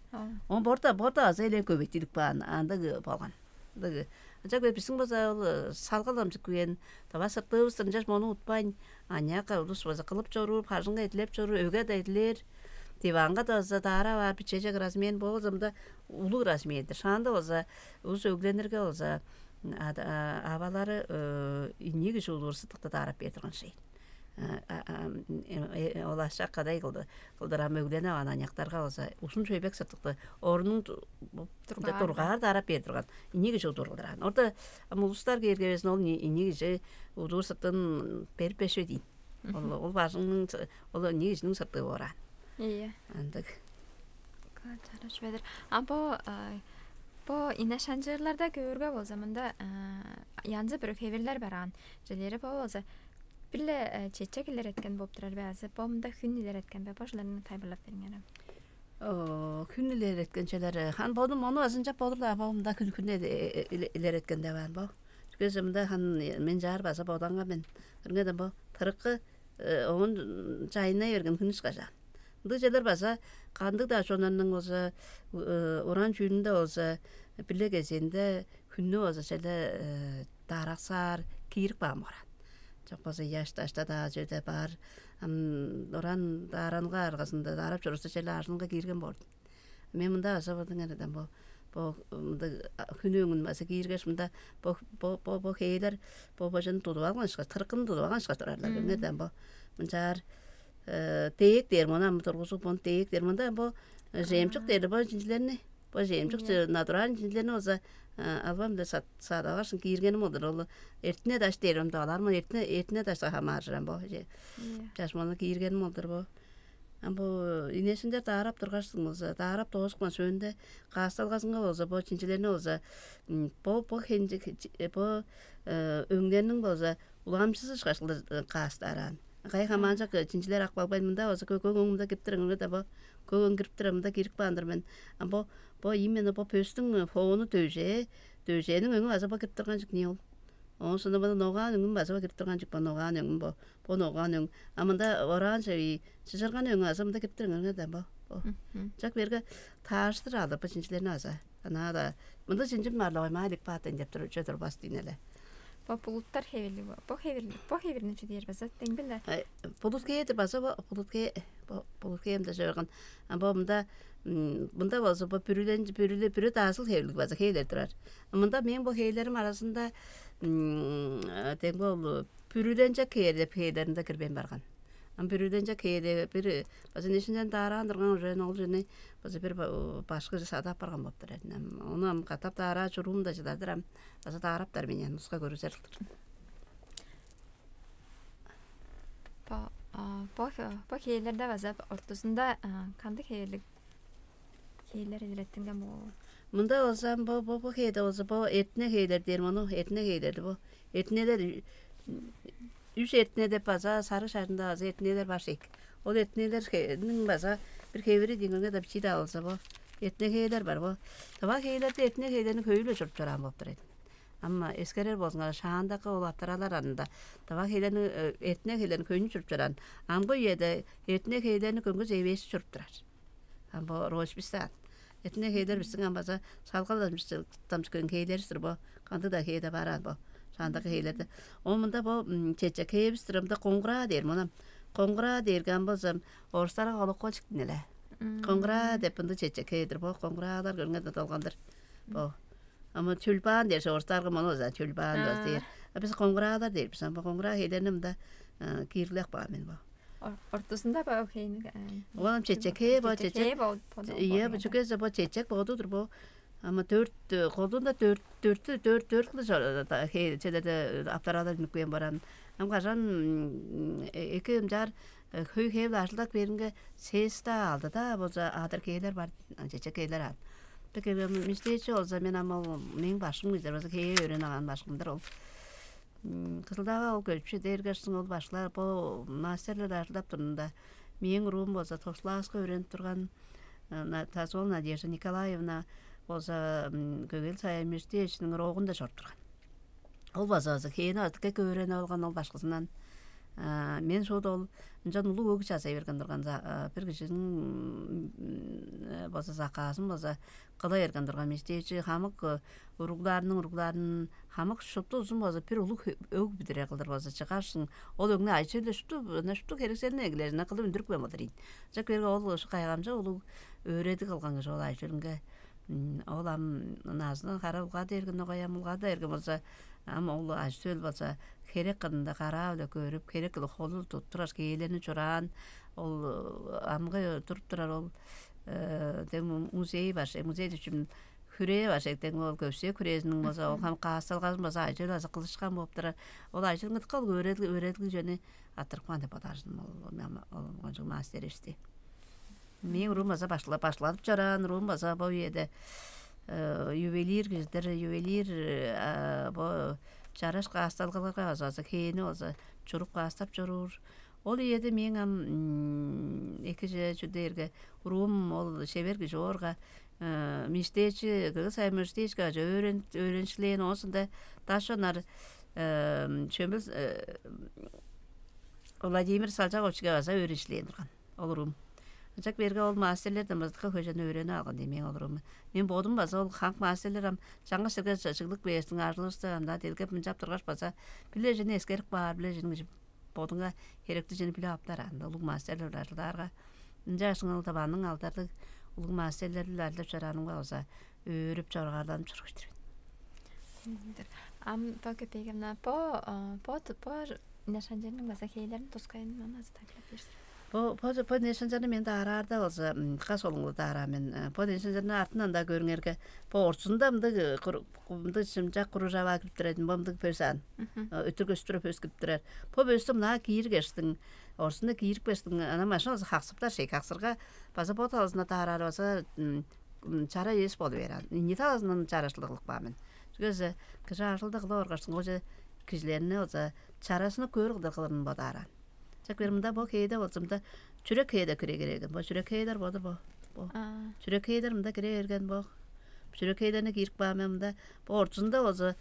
Он борда борда аза эле көбөйт илик баан андыг болган. Ындыг. Ынча көөр бистиң база ол салгал дамчык күйен тыва сыртыыбыстыр, ынчаш мону утпайн, аныяк улус база кылып чоруур, бажыңга эдилеп чоруур, өге да эдилээр, диванга да база даарап аар, бичежек размер болза мында улуг размердир. Шаанда база улус өгленирге база авалары ийи кижи улуур сыдыкты даарап бээр турган шей. Ол ашак кадай кылды кылдыр ам өгленип ан аныяктарга болза узун шөйбек сыртыкты орунуң тургаар даарап бээр турган ийи кижи удуур кылдыр аан. Орда ам улустар кээрге безин ол ийи кижи удуур сыртын берип бешпе дейн. Ол ол бажыңның ол ийи кижиниң сыртыы боор аан. Ийе. Андыг. Чараш бедер. А бо бо ине шанчыырларда көөрге болза мында янзы бир хевирлер бар аан. Жилери бо болза бир-ле чечек илереткен болуп турар бе азы бо мында хүн илереткен бе? Бо жилерни тайылбырлап бериңерем. Хүн илереткен челер хан бодум ону азынчап болур да бо мында хүн хүн илереткен деп аан бо. Чүгеже мында хан мен чаар база бодаңга мен ырыңадан бо тырыккы оон чайыннай берген хүн ышкажаан. Ындыг челер база кандыг-даа чоннарның болза уран чүүлүнде болза бир-ле кезээнде хүннү болза челе даараксаар киирип каан боор аан. Чок болза ыяш-дашта-даа чүведе баар. Ам уран дааранга аргазында даарап чорувуста челе ажылынга киирген боор. Мен мында база бодуң эрден бо бо мындыг хүн өңүн база кииргеш мында бо бо бо бо хээлер бо божаны тудуп алган ышкаш, тыркыны тудуп алган ышкаш турарлар. Мен эрден бо мынчаар дээк дээр мына тургузуп бон дээк дээр мында бо жемчук дээр бо чинчилерни бо жемчук натуральный чинчилерни болза албам да садаваршын кииргеним олдур ол эртине даш дээр ымда алармын эртине эртине дашка хамааржырам бо чаш мону кииргеним олдур бо. Ам бо инешинче даарап тургашсың болза, даарап доозупкан сөөнде каасталгазынга болза, бо чинчилерни болза, бо бо хенчик бо өңнерниң болза уламчызы ышкаш кылдыр каастаараан. Кай хамаанчак чинчилер ак балбайн мында болза көк өң мында киптир ыңырда бо көк өң кириптир мында кирип каан-дыр мен. Ам бо бо именно бо пөстүң фону дөже, дөжениң өңү база бо кирип турган чык не ол. Оон соонда мына ногаан өңүн база бо кирип турган чык бо ногаан өңүн бо. Бо ногаан өң. А мында ораан чевии чыжырган өңү азы мында кириптир ыңырда бо. Бо. Чак берге тааштыр алыр бо чинчилерни аза. Ана да мында чинчим барлыгай маалик баатан деп тур чөдүр бас дейнеле. Бо булуттар хевели бо. Бо хевели бо хевелини чү дээр база теңбиле. Булут кээдир база бо булут кээ бо булут кээм да жөргөн. А бо мында мында болза бо бүрүлен бүрүле бүрү даасыл хевелиг база хээлер турар. Мында мен бо хээлерим арасында тең бо Бүрүленчек хеер деп хеелеринде кирбейн барган. Ам бүрүленчек хеери бир база нешинден даараан турган уже ол жени база бир башкы садап барган болуптар эдин. Ам ону ам катап даараа чуруум да чыдадыр ам база даараптар мени нуска көрүзер кылдыр. Бо бо бо хеелерде база ортузунда кандыг хеелик Хейлер илереттинген бо. Мында болза бо бо бо хейде болза бо эртине хейлер дээр мону эртине хейлерди бо. Эртинелер үш эртине деп база сары шарында база эртинелер бар шейк. Ол эртинелерниң база бир хевири диңгирге да бичии да болза бо. Эртине хейлер бар бо. Тыва хейлерде эртине хейлерни хөйлө чуруп чораан болуп турар эди. Амма эскерер болзуңар шаандакы ол атыралар анында тыва хейлерни эртине хейлерни хөйнү чуруп чораан. Амгы үеде эртине хейлерни көңгүс эвээши чуруп турар. Ам бо роспись даан. Эртине хейлер бистиң ам база салгал дамчыккан хейлеривис-тир бо. Кандыг-даа хейде бараан бо. Шаандагы хейлерде. Ол мында бо чечек хейивис-тир ымда коңгураа дээр монам. Коңгураа дээрге ам болзам орустарга колокольчик динеле. Коңгураа деп мында чечек хейдир бо. Коңгураалар көрүңер долгандыр. Бо. Ама тюльпан дээрше орустарга мону база тюльпан база дээр. А бис коңгураалар дээр бис. Ам бо коңгураа хейлерни мында киирлеп каан мен бо. Ортузунда бо хейни. Оон чечек хээ бо, чечек. Ийе, бо чүгезе бо чечек бодудур бо. Ама дөрт, колдуунда дөрт, дөрт, дөрт, дөрт кылы челерде аптарада үнүп кээн баран. Ам кажан эки ымчаар хөй хээбил ажылдак беринге сес-даа, алды-даа болза адыр кээлер бар, чечек кээлер аан. Бир кээрге мистээчи болза, мен ам ол мээң башкым кижер болза, хээ өөренип алган башкымдыр ол. Кызылдаага ол көчүп чеде бергештиң, ол башкылар, бо мастерлер ажылдап турунда, мээң уруум болза Тосулааска өөренип турган, Тазуол Надежда Николаевна болза Көк-Ээл Саян Мирзиевичиниң рогунда чоруп турган. Ол база база хээни база дыка өөренип алган ол башкызындан. Мен шуут ол ынчан улуг өгү чазай берген турган, бир кижиниң база заказын база кыла берген турган. Мистээчи хамык уругларының уругларын, хамык шупту узун база бир улуг өг бүдүрер кылдыр база чыгаршың. Ол өгнү ажы-төлү шупту, ына шупту херекселин эгелээрине кылып үндүрүп кээн болур ийин. Чак берге ол ушу кайгамча улуг өөредиг кылган кижи ол ажы-төлүнге. Ол ам назынын хара улгады эргин, огай ам улгады эргин болза, ам ол ажы-төл болза херек кырында караа-биле көрүп, херек кылы холу туттурар, кээлерни чураан, ол амгы туруп турар ол дег музей бар, музей чүм хүрээ бар, дег ол көпсү хүрээзиниң болза, ол хам каасталгазын болза ажыл база кылышкан болуп турар. Ол ажыл кыдыкка ол өөредил, өөредил чүвени аттырып каан деп бодааржын ол, ол кончуг мастерибисти. Мээң уруум база башла-, башладып чораан уруум база бо үеде ювелир кижидир, ювелир, бо чараш каасталгаларга база, база хээни база чуруп каастап чоруур. Ол үеде мээң ам экиже чүл дээрге уруум ол шевер кижи оорга, миштээчи, кыгыс ай миштээчке ажа өөрен-, өөренчилээн, оозунда даш онар чөмбүл Владимир Салчаковичиге база өөренчилээн турган ол уруум. Ынчак берге ол мастерлерден база дыка хөй чүвени өөренип алган дийин мээң ол уруум. Мен бодум база ол хамык мастерлер ам чаңгыс черге чыглып кээштиң, ажылывысты ам-даа делгеп мынчап тургаш, база биле чүвени эскерип каар, биле чүвени кижи бодуңга херектиг чүвени билип аптар анда улуг мастерлер-биле ажылдаарга. Ынчаашың ол Тываның алдарлыг улуг мастерлер-биле ажылдап чораанымга база өөрүп, чоргаарланып чоргуштур мен. Ам бо көпеегемна бо бо бо нешанчының база хейлерин тускайын мана азытаглап берсин. Бо бо бо нешанчаны мен даараарда болза, кас олуңну даараа мен. Бо нешанчаны артынан да көрүңерге, бо ортузунда мындыг мындыг чымчак кружава кирип турар, бо мындыг пөс аан. Өтүр көстүрө пөс кирип турар. Бо пөстү мына кииргештиң, ортузунда киирип кештиң, ана машина болза хаксыптар шей, хаксырга база бо талызына даараар база чара эвес болу бээр аан. Ийи талазындан чарашылдыг кылып каан мен. Чүге дизе кижи ажылды кылып оргашсың, ол же кижилерни болза чарашыны көөр кылдыр кылырын бодаар аан. Чак бээр мында бо хээде болза, мында чүрек хээде кире киреген. Бо чүрек хээлер бодур бо. Бо чүрек хээлер мында кире берген бо. Чүрек хээлерни киирип каан мен мында. Бо ортузунда болза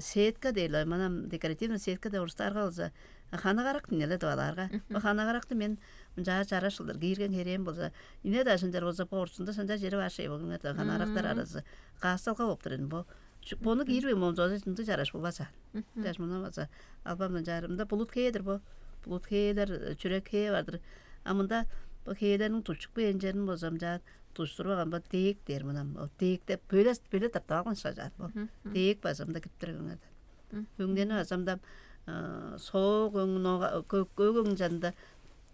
сетка дээр-ле, манам декоративный сетка деп орустаарга болза, хана карак динеле деп алаарга. Бо хана каракты мен мынчаар чараш кылдыр киирген херээн болза, ине-даа шынчар болза, бо ортузунда шынчар чери бар шей, бо күнүңерде хана карактар аразы каасталга болуп тур эдим бо. Бону киирбейн болза, ындыг чараш болбас аан. Чаш мына база албан мынчаар, мында булут хээ-дир бо. Булут хээлер, чүрек хээ бар-дыр. А мында бо хээлерниң тутчуп кээн черин болза мынчаар тутчуп турбаган бо, деек дээр мынам. Ол деекте бөле бөле таптап алган шажаар бо. Деек база мында кирип тур эвеңерден. Өңнени база мында соок өң, көк өң чанында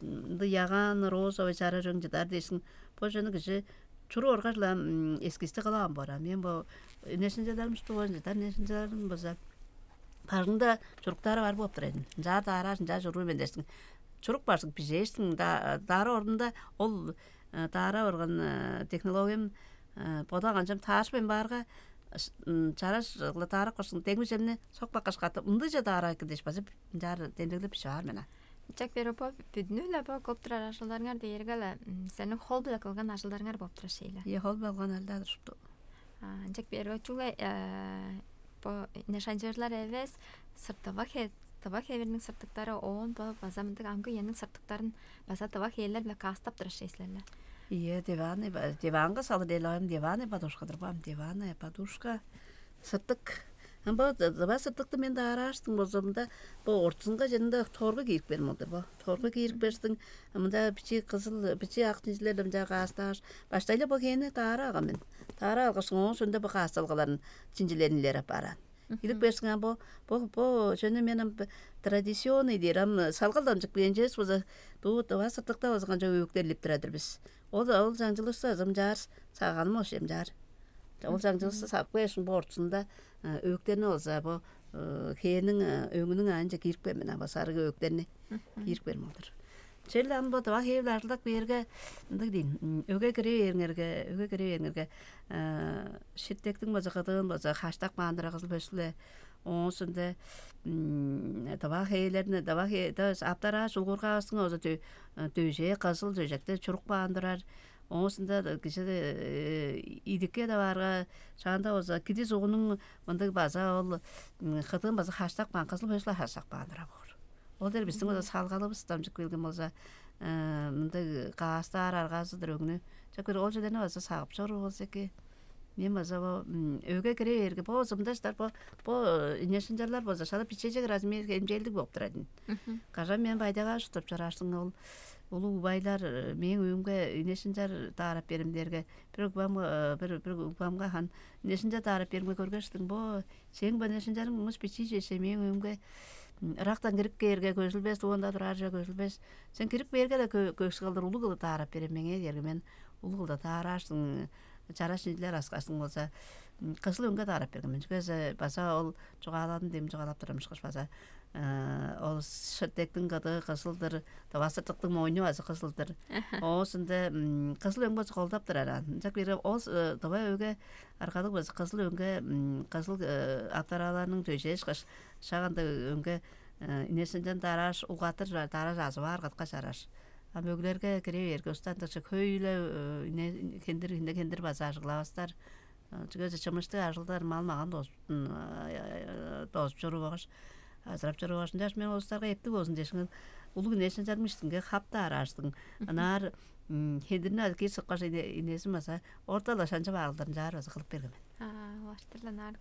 ындыг ягаан розовый чараш өң чыдар дээшиң. Бо чүвени кижи чуруп оргаш-ла эскизти кылаваан боор. А мен бо нешинчелерим уступ оон чыдар, нешинчелерим база бажыңда чуруктаары бар болуп турар эдим. Ынчаар даараар, ынчаар чуруур мен дээштиң. Чурук бажың бижээштиң, даара орнунда ол даара орган технологиям бода канчам таарышпайн баарга, чараш кылы даарап кырсың, деңби чемни сок баккаш катып ындыйже даараа эки дээш база ынчаар демдеглеп бижип аар мен а. Чак берип бо бүдүнү-ле бо кылып турар ажылдарыңар дээрге-ле сениң хол-биле кылган ажылдарыңар болуп турар шейле. Е, хол-биле кылган ажылдар шупту. Ынчак берип чүгле бо нешанчырлар эвес, сыртыва хе тыва хевирниң сыртыктары, оон бо база мындыг амгы үениң сыртыктарын база тыва хээлер-биле каастап турар шей силер-ле. Ие, диванный ба-, диванга салыр элаайым, диванный подушка-дыр баам, диванная подушка. Сыртык. Ам бо дыва сыртыкты мен даарааштың болзумда, бо ортузунга чединде торгу киирип берим олдур бо. Торгу киирип берстиң, мында бичи кызыл, бичи ак чинчилерде мынча каастааш, баштайлы бо хээни даарааган мен. Даараа алгаш, оон сөндө бо каасталгаларын, чинчилерин илер аппараан. Илик берсиң, ам бо бо бо чөне мен ам традиционный дээр, ам салгалдамчык бенчес база дуу дывас ыртыкта база канча өөктерлип турар-дыр бис. Ол ол жаңчылышса азам чаар саганым ошем чаар. Ол жаңчылышса сап кыяшың бо ортузунда өөктерни болза бо хээниң өңүнүң аайынче кирип кээр мен, ам бо сарыг өөктерни кирип кээр болдур. Чел ам бо дыва хээбил ажылдак бээрге ындыг дейн. Өге кире бээриңерге, өге кире бээриңерге ширтектиң база кыдыын база хаштак баан турар кызыл пөсүле. Оон сында дыва хээлерни дыва аптарааш улгургаавыстың оза дөжээ кызыл дөжекте чурук баан турар. Оон сында кижи идикке да баарга шаанда оза киди сугунуң мындыг база ол кыдыын база хаштак баан, кызыл пөсүле хаштак баан турар боор. Ол дер биздиң база салгалывыс дамчып келген болза мындыг каастаар аргазы-дыр өгнү. Чак бир ол чүлерни база сагып чоруур болза эки. Мен база бо өге кире бээрге бо ызымдаштар бо бо инешинчарлар болза шала бичежек размер эмчээлдиг болуп турар ийин. Кажан мен байдага шуптап чораашсың ол улуг убайлар мээң өйүмге инешинчар даарап берим дээрге бир угбам бир бир угбамга хан инешинчар даарап беримге көргештиң бо сээң бо инешинчарың мус бичии чеше мээң өйүмге ырактан кирип кээрге көзүлбес, туганда тураарже көзүлбес. Сен кирип кээрге-ле көксү кылдыр улуг кылдыр даарап берем меңээ дээрге мен улуг кылдыр даарааштың чараш инчилер аскаштың болза кызыл өңге даарап берген мен. Чүге база ол чугааладым дем чугаалап турам ышкаш база ол шыртектиң кыдыы кызылдыр, дывасыртыктың моонню база кызылдыр. Оозунда кызыл өң база колдап турар. Ынчак бир ол дыва өге аргалыг база кызыл өңге кызыл аптараларның дөжээш кыш шагында өңге инесинден дарааш улгатыр чурар, дарааш азып аар катка чарар. А мөглерге кире бээрге устан дыкчы хөй-ле хендир хинде хендир база ажыглавастар. Чүге чымыштыг ажылдар мал-маган дозуп чоруур болгаш азырап чоруур болгаш ынчаш мен улустарга эптиг болзун дээшиңер улуг инешин чармыштыңга хап-даа арааштың. Ынаар хендирни киир сыккаш инезин база ортала шанчы баарылдарын чаар база кылып берген мен. Улаштырланаар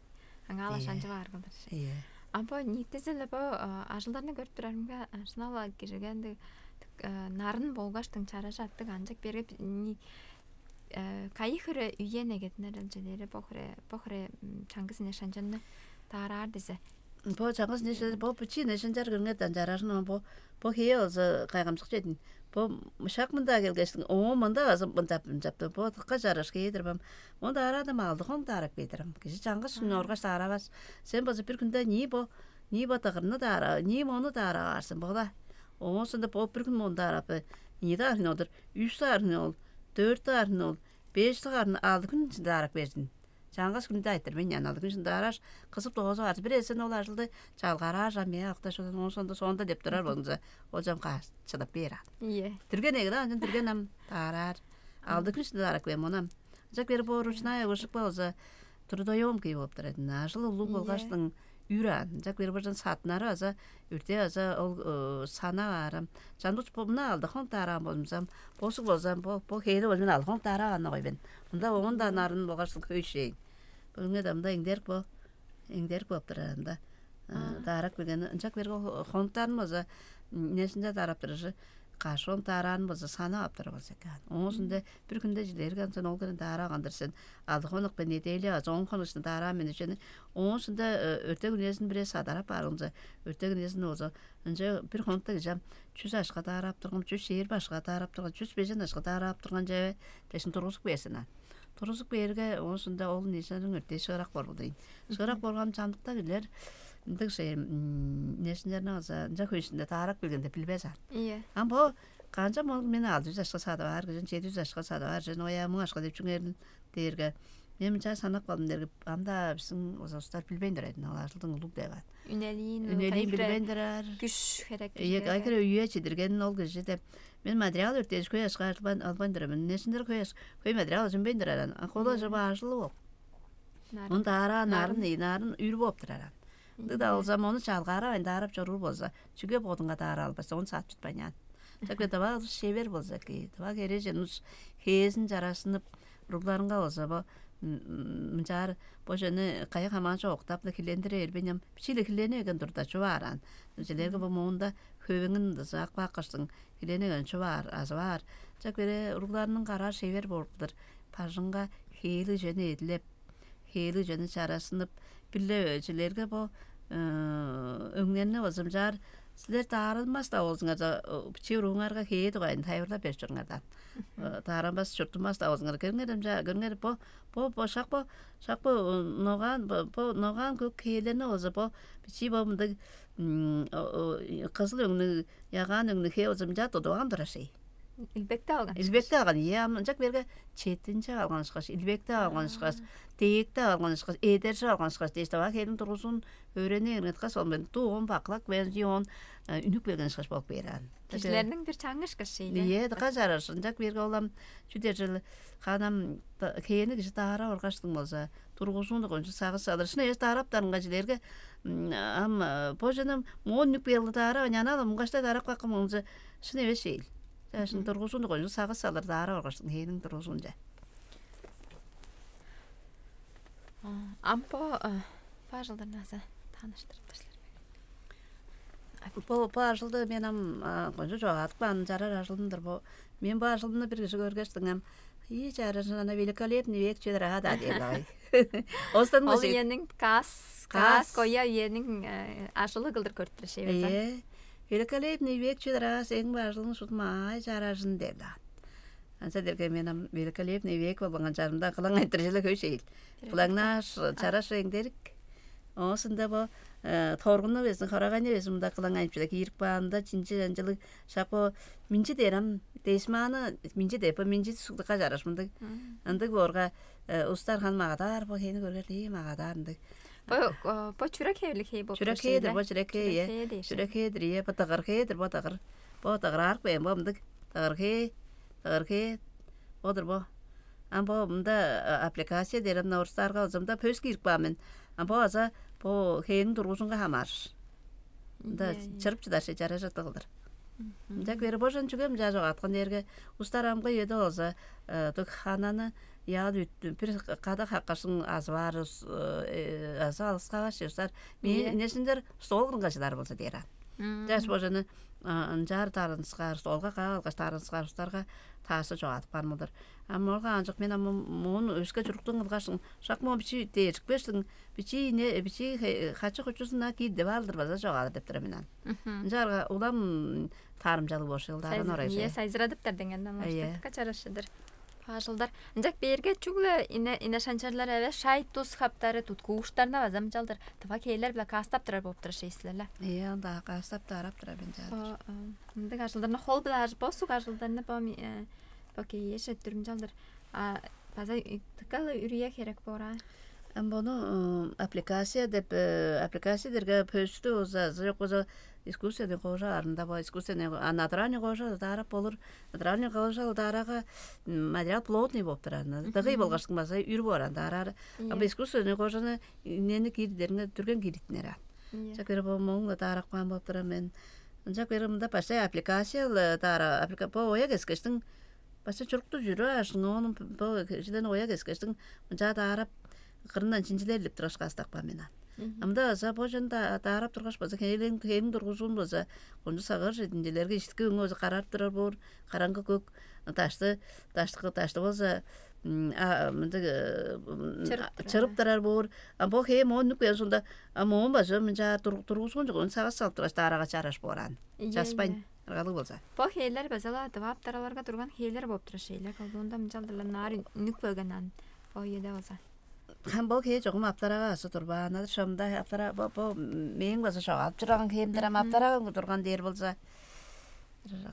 аңаа-ла шанчы баар кылдыр. Ийе. А бо ниитизи-ле бо ажылдарны көрүп турарымга шынала киргендиг нарын болгаштың чаражаттыг анчык берип кайы хире үе негединер ылча дээри бо хире бо хире чаңгыс ине шанчанны даараар дизе. Бо чаңгыс ине шанчан бо бичии ине шанчар көрүңер дан чаражын бо бо хээ болза кайгамчык чедин. Бо шак мында келгештиң оо мында база мынчап мынчапты бо дыкка чараш кээдир бам. Онда арада малды хоң даарап кээдирим. Кижи чаңгыс шуну оргаш дааравас. Сен база бир күнде нии бо нии бо дыгырны даара нии мону даарап аарсын бо-ла. Оон соонда бо бир күн мону даарап нии даархын олдур. Үш даархын ол, дөрт даархын ол, беш даархын алды күн ынчында даарап берзин. Чаңгыс күнде айтыр мен ян алды күн ынчында даараш кызып доозуп аарзын. Бир эсен ол ажылды чалгаараар жам ээ окташ оон соонда соонда деп турар болза ол жам каас чыдап бээр аан. Ийе. Түрген эгеле анчан түрген ам даараар. Алды күн ынчында даарап кээр монам. Ынчак бери бо ручная вышивка болза трудоемкий болуп турар. Ажыл улуг болгаштың үр аан. Ынчак бери быржан сатынары база үрте база ол сана баарам. Чандуч бо мына алды хонук даараан болзумзам, босуг болзам, бо бо хээни болзун алды хонук даарааганна кой мен. Мында оон да нарын болгаштың хөй шээн. Бүгүнге да мында эңдерик бо. Эңдерик болуп турар анда. Даарак билген ынчак берге хонуктарын болза несинче даарап турар кашон даараан болза санап ап турар болза экен. Оон сонда бир күнде жилерге ансан ол кырын даарааган-дыр сен. Алды хонук бе неделя азы он хонук ишин даараан мен үчени. Оон сонда өртек үнезин бирээ садарап баарыңза өртек үнезин болза ынча бир хонукта кижам чүс ашка даараап турган, чүс чээрби ашка даараап турган, чүс бежен ашка даараап турган чеве дешин тургузуп кээрсен аан. Тургузуп кээрге оон сонда ол нежанын өртээ шыырак борбул дейн. Шыырак борган чамдыкта билер ындыг ше нежиннерни алза ынча хөйшүнде даарак билгенде билбес аан. Ийе. Ам бо канча мол мен алты жүз ашка садып аар кижин, жети жүз ашка садып аар жен оя муң ашка деп чүңерин дээрге мен мынча санап калдым дээрге ам-даа биздин узустар билбейн турар эдин ол ажылдың улуг деп аан. Үнелиин үнелиин билбейн турар. Күш керек. Ийе, кайкыра үйе чидиргенин ол кижи деп мен материал өртээш хөй ашка албайн албайн турар мен. Несиндер хөй аш хөй материал үзүнбейн турар ан. Кола жыба ажылы ол. Нарын. Он даараа нарын нарын үр бооп турар ан. Ындыг-даа болза, мону чалгаарап, ындаарап чоруур болза, чүге бодуңга даар албас, ону саат чутпайн аан. Чак бе дава шевер болза ки, дава херээжен ус хээзин чарашынып, уругларынга болза бо мынчаар бо чөне кая хамаан чок октап-ла хилендире бербейн ам, бичии-ле хилене берген турда чуп аараан. Жилерге бо моонда хөвеңин дызаак бааккаштың хилене берген чуп аар, азып аар. Чак бере уругларының караар шевер болуптур. Бажыңга хээли чөне эдилеп, хээлиг чүвени чаразынып, бир-ле өчүлерге бо өңнерни озумчаар силер дааранмас-даа болзуңарза, бичии урууңарга хээ дугайын тайылбырлап берип чоруңардан. Дааранмас, чурттунмас-даа болзуңар, көрүңер ынча, көрүңер, бо бо бо шак бо шак бо ногаан, бо ногаан көк хээлерни болза, бо бичии бо мындыг кызыл өңнүг, ягаан өңнүг хээ болза, мынча тудуп алган турар шей. Илбекти алган. Илбекти алган, ийе. Ам ынчак берге четинче алган ышкаш, илбекти алган ышкаш, дээкти алган ышкаш, эдержи алган ышкаш дээш, даваа хээниң тургузуун өөрени эргеткес ол мен дуу он баклак бен он үнүк берген ышкаш болуп бээр аан. Кижилерниң бир чаңгы ышкаш шей. Ийе, дыка чараш. Ынчак берге ол ам чүдер жыл ханам хээни кижи даара оргаштың болза, тургузуунда кончуг сагыш салыр. Шын эвес даараптарынга чилерге ам бо жана моон нүк белгиди ара няна муңгаштай дарап каккан болза, шын эвес шээл. Шын тургузуунда кончуг сагыш салыр даара оргаштың хээниң тургузуунча. Ам бо бажылдырназы тааныштырып ташлар. Бо бо ажылды мен ам кончу чогааткан чарар ажылым-дыр бо. Мен бо ажылымны бир кижи көргештиң ам: «Ии чарыжын ана великолепный век чедир аа-даа» — дээр ой. Остан Ол башка иениң каас, каас Каас. Коя иениң ажылы кылдыр көрүттүр шей база. Ие. «Великолепный век чедир аа, сээң бо ажылың шудум аай чаражын» — деп-лаан. Анча дерге мен ам великолепный век болган чарымда кылаң айтыржыла хөй шейил. Кылаңнааш чараш эңдерик. Оосунда бо торгунну безин, хорагайны безин мында кылаң айып чыда киирип каанда, чинчи жанчылыг шак бо минчи дерам дешмааны, минчи деп бо минчи сугдукка жараш мындыг. Ындыг боорга устар хан магадаар, бо хени көргер дии магадаар ындыг. Бо бо чүрек хевлик хей болуп Чүрек хейдир, бо чүрек хей э. Чүрек хейдир, е, бо дыгыр хейдир, бо дыгыр. Бо дыгыраарык бээн бо мындыг. Дыгыр хей, дыгыр хей. Бодур бо. Ам бо мында аппликация дээрем на орустаарга болза, мында пөс киирип каан мен. Ам бо база бо хээниң тургузунга хамаарыш. Мында чырып чыдаш чара чыртыгылдыр. Мында квери божен чүге мынча жогаткан дээрге устар амгы эде болза, тук хананы яал үттү бир када хаккашың азы баар азы алыскаваш чыгсар. Мен инешиндер стол кырынга чыдар болза дээр ан. Жаш божаны ынчаар тарынскаар, столга каа алгаш тарынскаар устарга таасы чогадып каар мылдыр. Ам ол каанчык мен ам муун өске чуруктуң кылгашың шак мо бичи дээжикпештиң, бичи ине бичи хачы-хучузуна киир деп алдыр база чогадыр деп тура мен ан. Ынчаарга улам таарымчалыг болуш ылдааран орай. Ие сайзырадыптар деңген Ие. Качарашыдыр. Баажылдар. Ынчак бээрге чүгле ине ине шанчарлар эвес, шай тус хаптары туткууштарна база мынчалдыр тыва кээлер биле каастап турар болуп турар шейсилер ла. Ие, анда каастап таарап турар мен жаадыр. Ындыг ажылдарны хол биле ажып босук ажылдарны бо бо кееше дүрүмчалдыр. А база тыккалы үрүе херек боора. Ам бону аппликация деп аппликация дерге пөстү уза жок уза искусственный кожа арында бо искусственный а натуральный кожа даарап болур. Натуральный кожа даарага материал плотный болуп турар. Дыгый болгаштың база үр боор анда араар. Ам искусственный кожаны нени киирдеринге дүрген киириттинер ан. Чакыр бо моңла даарап каан болуп турар мен. Ынча кыйрымында баштай аппликациялы даара апплика бо оя кескештиң баштай чурукту жүрү аашың ону бо жилен оя кескештиң мынчаа даарап кырындан чинчилерлип тургаш каастакпаан мен ан. Амда база бо жөн даарап тургаш база хээлиң хээниң тургузуун база кончу сагыыр чединчелерге ишитки өңү база карарып турар боор, караңгы көк дашты дашты дашты болза мындыг чырып турар боор. А бо хээ моон нүк бээр сонда а моон база мынча тургузуун жок ону сагыс салып тургаш даарага чараш боор ан. Часпайн аргалыг болза. Бо хээлер базала дывааптараларга турган хээлер болуп турар шейлер колдуунда мынчалдырлар наар нүк бөлген ан. Бо ийеде болза. Хан бо хээ чогум аптарага асы турбаан адыр шомда аптара бо бо мээң база шогаалып чураган хээм дирам аптарага турган дээр болза.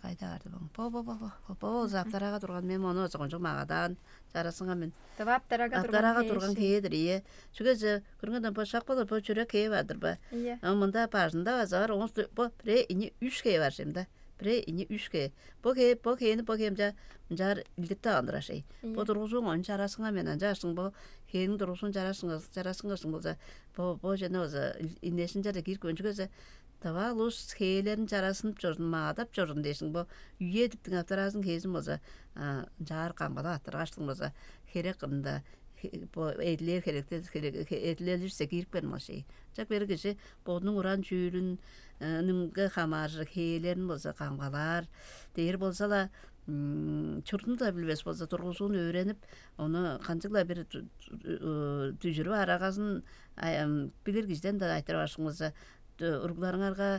Кайда барды бо бо бо бо бо бо болза аптарага турган мен мону база кончуг магадаан чарасыңа мен. Дывааптарага Аптарага турган турган хээдир ие. Чүге же көргөндөн бо шак болор бо чүрек хээ бардыр ба? Ие. Мында бажында база бар оңус бо пре ини үш хээ бар шем да. Пре ини үш хээ. Бо хээ бо хээни бо хемча мынчаар илдирте алдырар шей. Бо тургузуң ону чарасыңа мен анчаашың бо хээниң тургузун чарашыңар чарасыңарсың болза бо бо жана база инешин чарда кирип көөн чүгезе дава улус хээлерин чарасынып чорзун маадап чорзун дээшиң бо үе диптиң аптараазын хээзин болза ынчаар камгалап аттыргааштың болза херек кырында бо эдилээр херекте эдилелирсе кирип бериң ол шей. Чак бери кижи бодунуң уран чүүрүн нымга хамааржыр хээлерин болза камгалаар дээр болза-ла чуртун-даа билбес болза, тургузуун өөренип, ону канчыг-ла бир дүжүрүп арагазын билир кижиден-даа айтырып алышкыңыза, уругларыңарга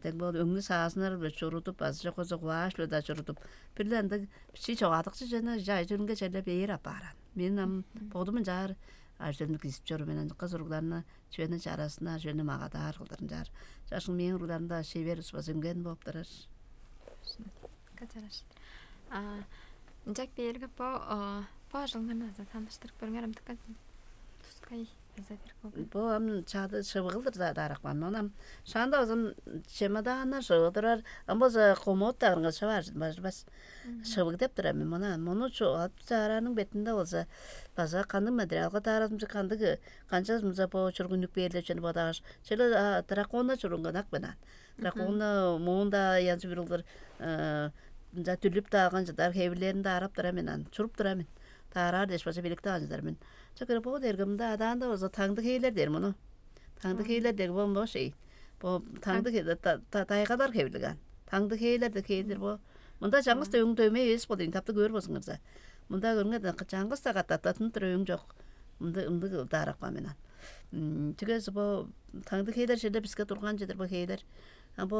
дең бол өңнү саазыннар-биле чурудуп, азы чок болза куааш-биле-даа чурудуп, бир-ле ындыг бичии чогаадыкчы чүвени чай-чүрүнге черле бээр апааран. Мен ам бодум ынчаар ажылымны кизип чоруур мен, ынчыкка уругларны чүвени чаразынаар, чүвени магадаар кылдыр ынчаар. Чашың мээң уругларымда шевер ус база үнген болуп турар. Качараш. А ынчак бээрге бо бо ажылыңарны аза таныштырып көрүңер амтыкка тускай. Бо ам чаады шывыгылдыр дааракпан. Онам шаанда базам чемоданнар шывыдырар. Ам болза комод дагырыңар шывар бажырбас. Шывыг деп турар мен мына. Муну чугап чаарааның бетинде болза база кандыг материалга дааразымчы кандыг канчазымза бо чургуннук бээрлеп чүнү бодаагаш, чүле драконна чурунган ак бенан. Драконна муунда янчы бир улдур мынча дүлүп дааган чыдар хевирлерин даарап тура мен ан, чуруп тура мен. Даараар дээш база белекти алчыдар мен. Чакыр бо дерге мында адаанда болза таңды хейлер дээр муну. Таңды хейлер деги болмош эй. Бо таңды тайгалар хевлиган. Таңды хейлер де хейлер бо. Мында чаңгыс да өң дөмей эвес болдуйн тапты көөр болсуңарза. Мында көрүңер чаңгыс да каттаттатын тура өң жок. Мында ымдыг даарак ба мен ан. Түгези бо таңды хейлер черде биске турган чедир бо хейлер. А бо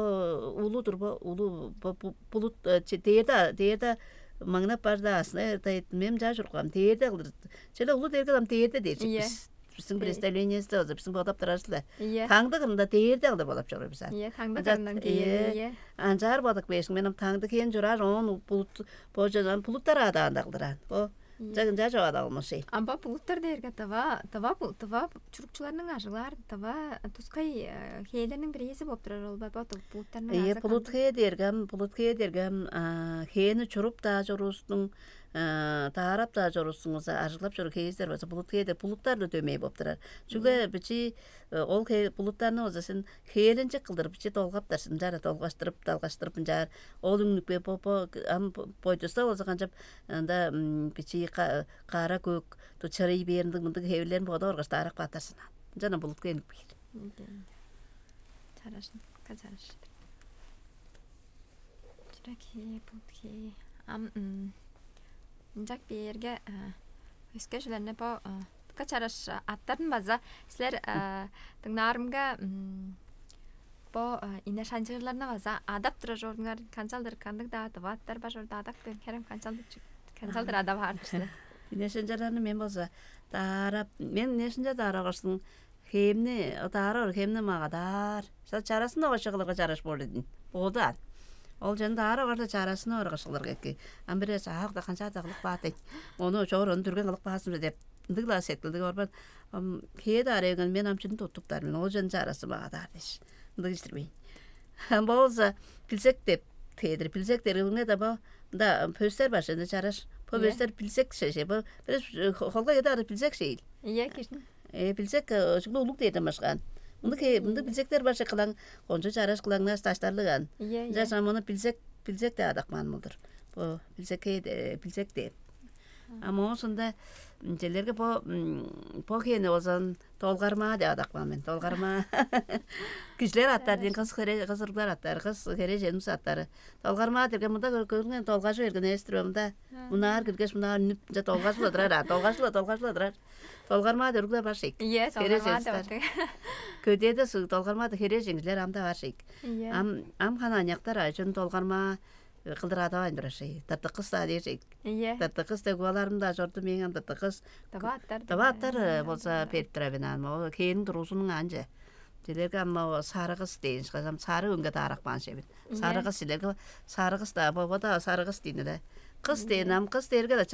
улуу-дур бо улуу бо булут дээрде дээрде маңнап бар да асына мен жаа чуруккам дээрде кылдыр. Чеде улуу дээрге ам дээрде дээр чик бис. Биздин представлениебизде болза биздин бодап турарыбыз-ла. Таңды кырында дээрде кылдыр бодап чоруур бис. Ие, таңды кырындан киели. Ие. Анчаар бодук бээшиң мен ам таңды кээн чураар оон булут божадан булуттар адаанда кылдыран. Бо жагынча чогада алмашый. Амба булуттар дээрге тыва тыва тыва чурукчуларның ажыглаар тыва тускай хээлерниң бирээзи болуп турар ол ба бо булуттарның Ие булут хээ дергем, булут хээ дергем хээни чуруп даа чоруустуң таарап даа чоруустуңуза ажыглап чору хээздер база булут хээ деп булуттар да дөмей болуп турар. Чүгле бичи ол булуттарны болза сен хээленчек кылдырып бичи долгаптар сынчара долгаштырып далгаштырып ынчаар ол үңнүкпе бо бо ам бойдуста болза канчап ында бичи кара көк ту чырый бээрин мындыг хевирлерин бодап оргаш даарак баатарсына. Ынчана булут кээнип кээр. Чарашын казарыш. Чүрек хээ, булут хээ. Ам ынчак биерге өске чүлерне бо бука чараш аттарын база силер дыңнаарымга бо ине шанчыырларны база адап тура жордуңар канчалдыр кандыг-даа дывааттар бар жорда адап бериңерем канчалдыр чү- канчалдыр адап аар силер. Ине шанчыырларны мен болза даарап мен ине шанча даарап алсын хемни даарап хемни магадаар. Са чарасын овачы кылырга чараш боор дедин. Боду ат. Ол жан даарап алса чарасын оварга шылырга эки. Ам бир эс аакта канчаа да кылып баат дейт. Ону чоор ону дүрген кылып баасымча деп ындыг-ла сеткилдиг орбан. Хээ даарайган мен ам чүдүн туттуптар мен. Ол жан чарасы магадаар деш. Ындыг истирбейн. Болза билсек деп кедир билсек дергилиңне да бо мында пөстер бар шенде чараш. Бо пөстер билсек шеше. Бо бир холга кеде ары билсек шейл. Ие кижин. Э билсек ошугда улуг дээрден башкаан. Мынды ке мынды билсектер бар шек кылаң кончу чараш кылаңнаас таштарлыган. Ие ие. Жашам муну билсек билсек деп адакмаан болдур. Бо билсек билсек дээр. А моосунда Челерге бо бо хээни болзон долгармаа деп адап каан мен. Долгармаа. Кижилер аттар дейн кыз хере кыз уруглар аттар, кыз хере женимс аттары. Долгармаа дирген мында көрүнген долгажы берген эстир мында. Мунаар киргеш мунаар үнүп мынча долгажыла турар. Долгажыла долгажыла турар. Долгармаа деп уруглар бар шейк. Ие, Хере долгармаа деп женимс аттар. Көдеде долгармаа деп хере женимслер амда бар шейк. Ие. Ам ам хана аняктар ай чон долгармаа кылдыр адавайн турар шей. Дыртыккыс-даа дээр шей. Ие. Дыртыккыс дег угаларым-даа чорду мээң ам дыртыккыс. Дава аттар Дава аттар болза берип тура мен ам. Ол кээниң тургузунуң анче. Делерге ам сарыгыс дейин шкажам сары өңге даарак баан шебин. Сарыгыс силерге сарыгыс да бо да сарыгыс дейин эле. Кыс дейин ам кыс дээрге да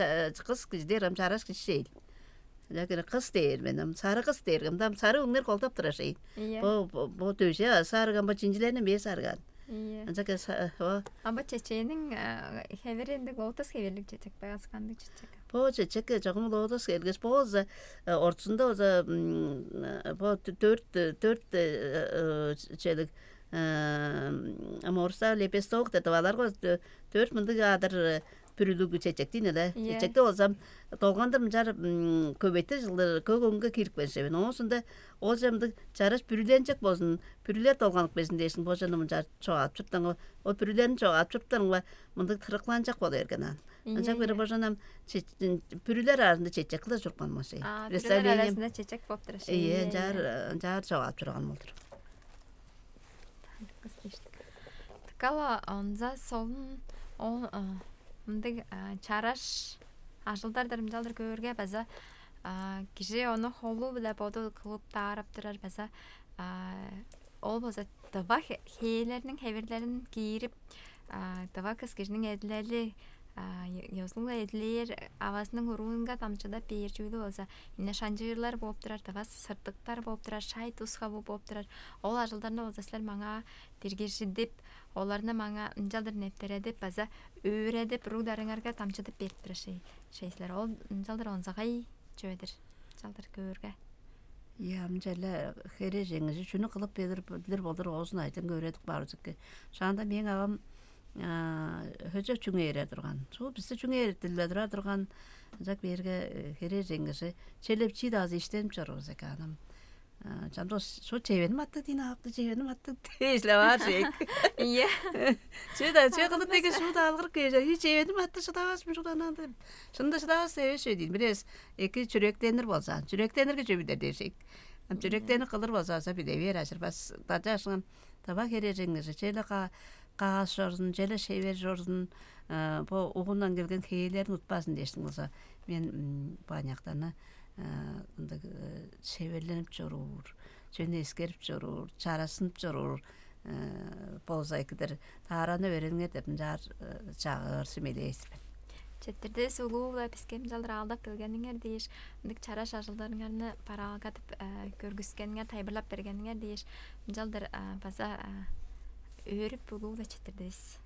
кыс кижи дээр ам чараш кижи шейл. Жакыр кыс дээр мен ам сары кыс дээрге мында ам сары өңнер колдап турар шей. Ие. Бо бо дөже сарыган бо чинжилерин бе сарыган. Ие. Ынча кес о Ам бо чечээниң хевери ындыг лотос хеверлиг чечек байгасы кандыг чечек? Бо чечек чогум лотос келгеш бооза ортусунда оза бо төрт төрт челик ам орустар лепесток деп аларга төрт мындыг адыр бүрүлүг чечектиин эле. Ийе. Чечекти болзам долгандыр мынчаар көбөйте жылдыр көк өңге кирип келишевин. Оон соонда ол чамдык чараш бүрүленчек болзун, бүрүлер долганып келзин дээшин божаны мынчаар чогаап чурттаңга, ол бүрүлерин чогаап чурттаңга мындыг тырыкланчак болу берген аан. Ынчак бери божанам бүрүлер арында чечек кылдыр чурупкан болчу. Арасында чечек болуп турар. Ийе, ынчаар чогаап чурган болдур. Кала онза солун ол мындыг чараш ажылдар-дыр ынчалдыр көөрге база кижи ону холу-биле боду кылып даарап турар база ол база дыва хээлерниң хевирлерин киирип дыва кыс кижиниң эдилели ёзулуг эдилээр авазының уруунга дамчыдап бээр чүүлү болза, эмне шанчыырлар бооп турар, дыва сыртыктар бооп турар, шай тус хавы бооп турар. Ол ажылдарны болза силер маңаа диргижидип, оларны маңаа ынчалдыр нептередип база өөредип, уругдарыңарга дамчыдып берип турар шей, шей силер. Ол ынчалдыр онзагай чүве-дир, ынчалдыр көөрге. Ийе, ам черле херээжеңиже чүнү кылып билир, билир болур, оозун айдын көредик баар узукке. Шаанда мээң авам хөжек чүңээрер турган. Шул бисти чүңээрдилбе тура турган ынчак биерге херээжеңиже челеп чиидазы иштенип чорувус экен анам. Чамдос шо чевеним аттыг дейн аапты, чевеним аттыг дээш-ле баар шеек. Ийе. Че да че кылып деге шууда алгырып кээже. И чевеним аттыг шыдавас мен шудаан деп. Шында шыдавас эвес чүве дейн. Бирээс эки чүректенир болзаан. Чүректенирге чүве билер дээшек. Ам чүректени кылыр болза биле бээр ажырбас. Дажаашыңан таба хережеңнер. Чейле каас чорзун, чейле шевер чорзун. Бо угундан келген хээлерин утпазын дээштиң болза, мен бу аныяктарны ындыг шеверленип чоруур, чөне эскерип чоруур, чарасынып чоруур болза экидир таараны бериңер деп ынчаар чагыыр сүмелээстир мен. Четтирдис улуу-ла биске мынчалдыр аалдап келгениңер дээш, ындыг чараш ажылдарыңарны бараалгадып көргүскениңер, тайылбырлап бергениңер дээш мынчалдыр база өөрүп улуу-ла четтирдивис.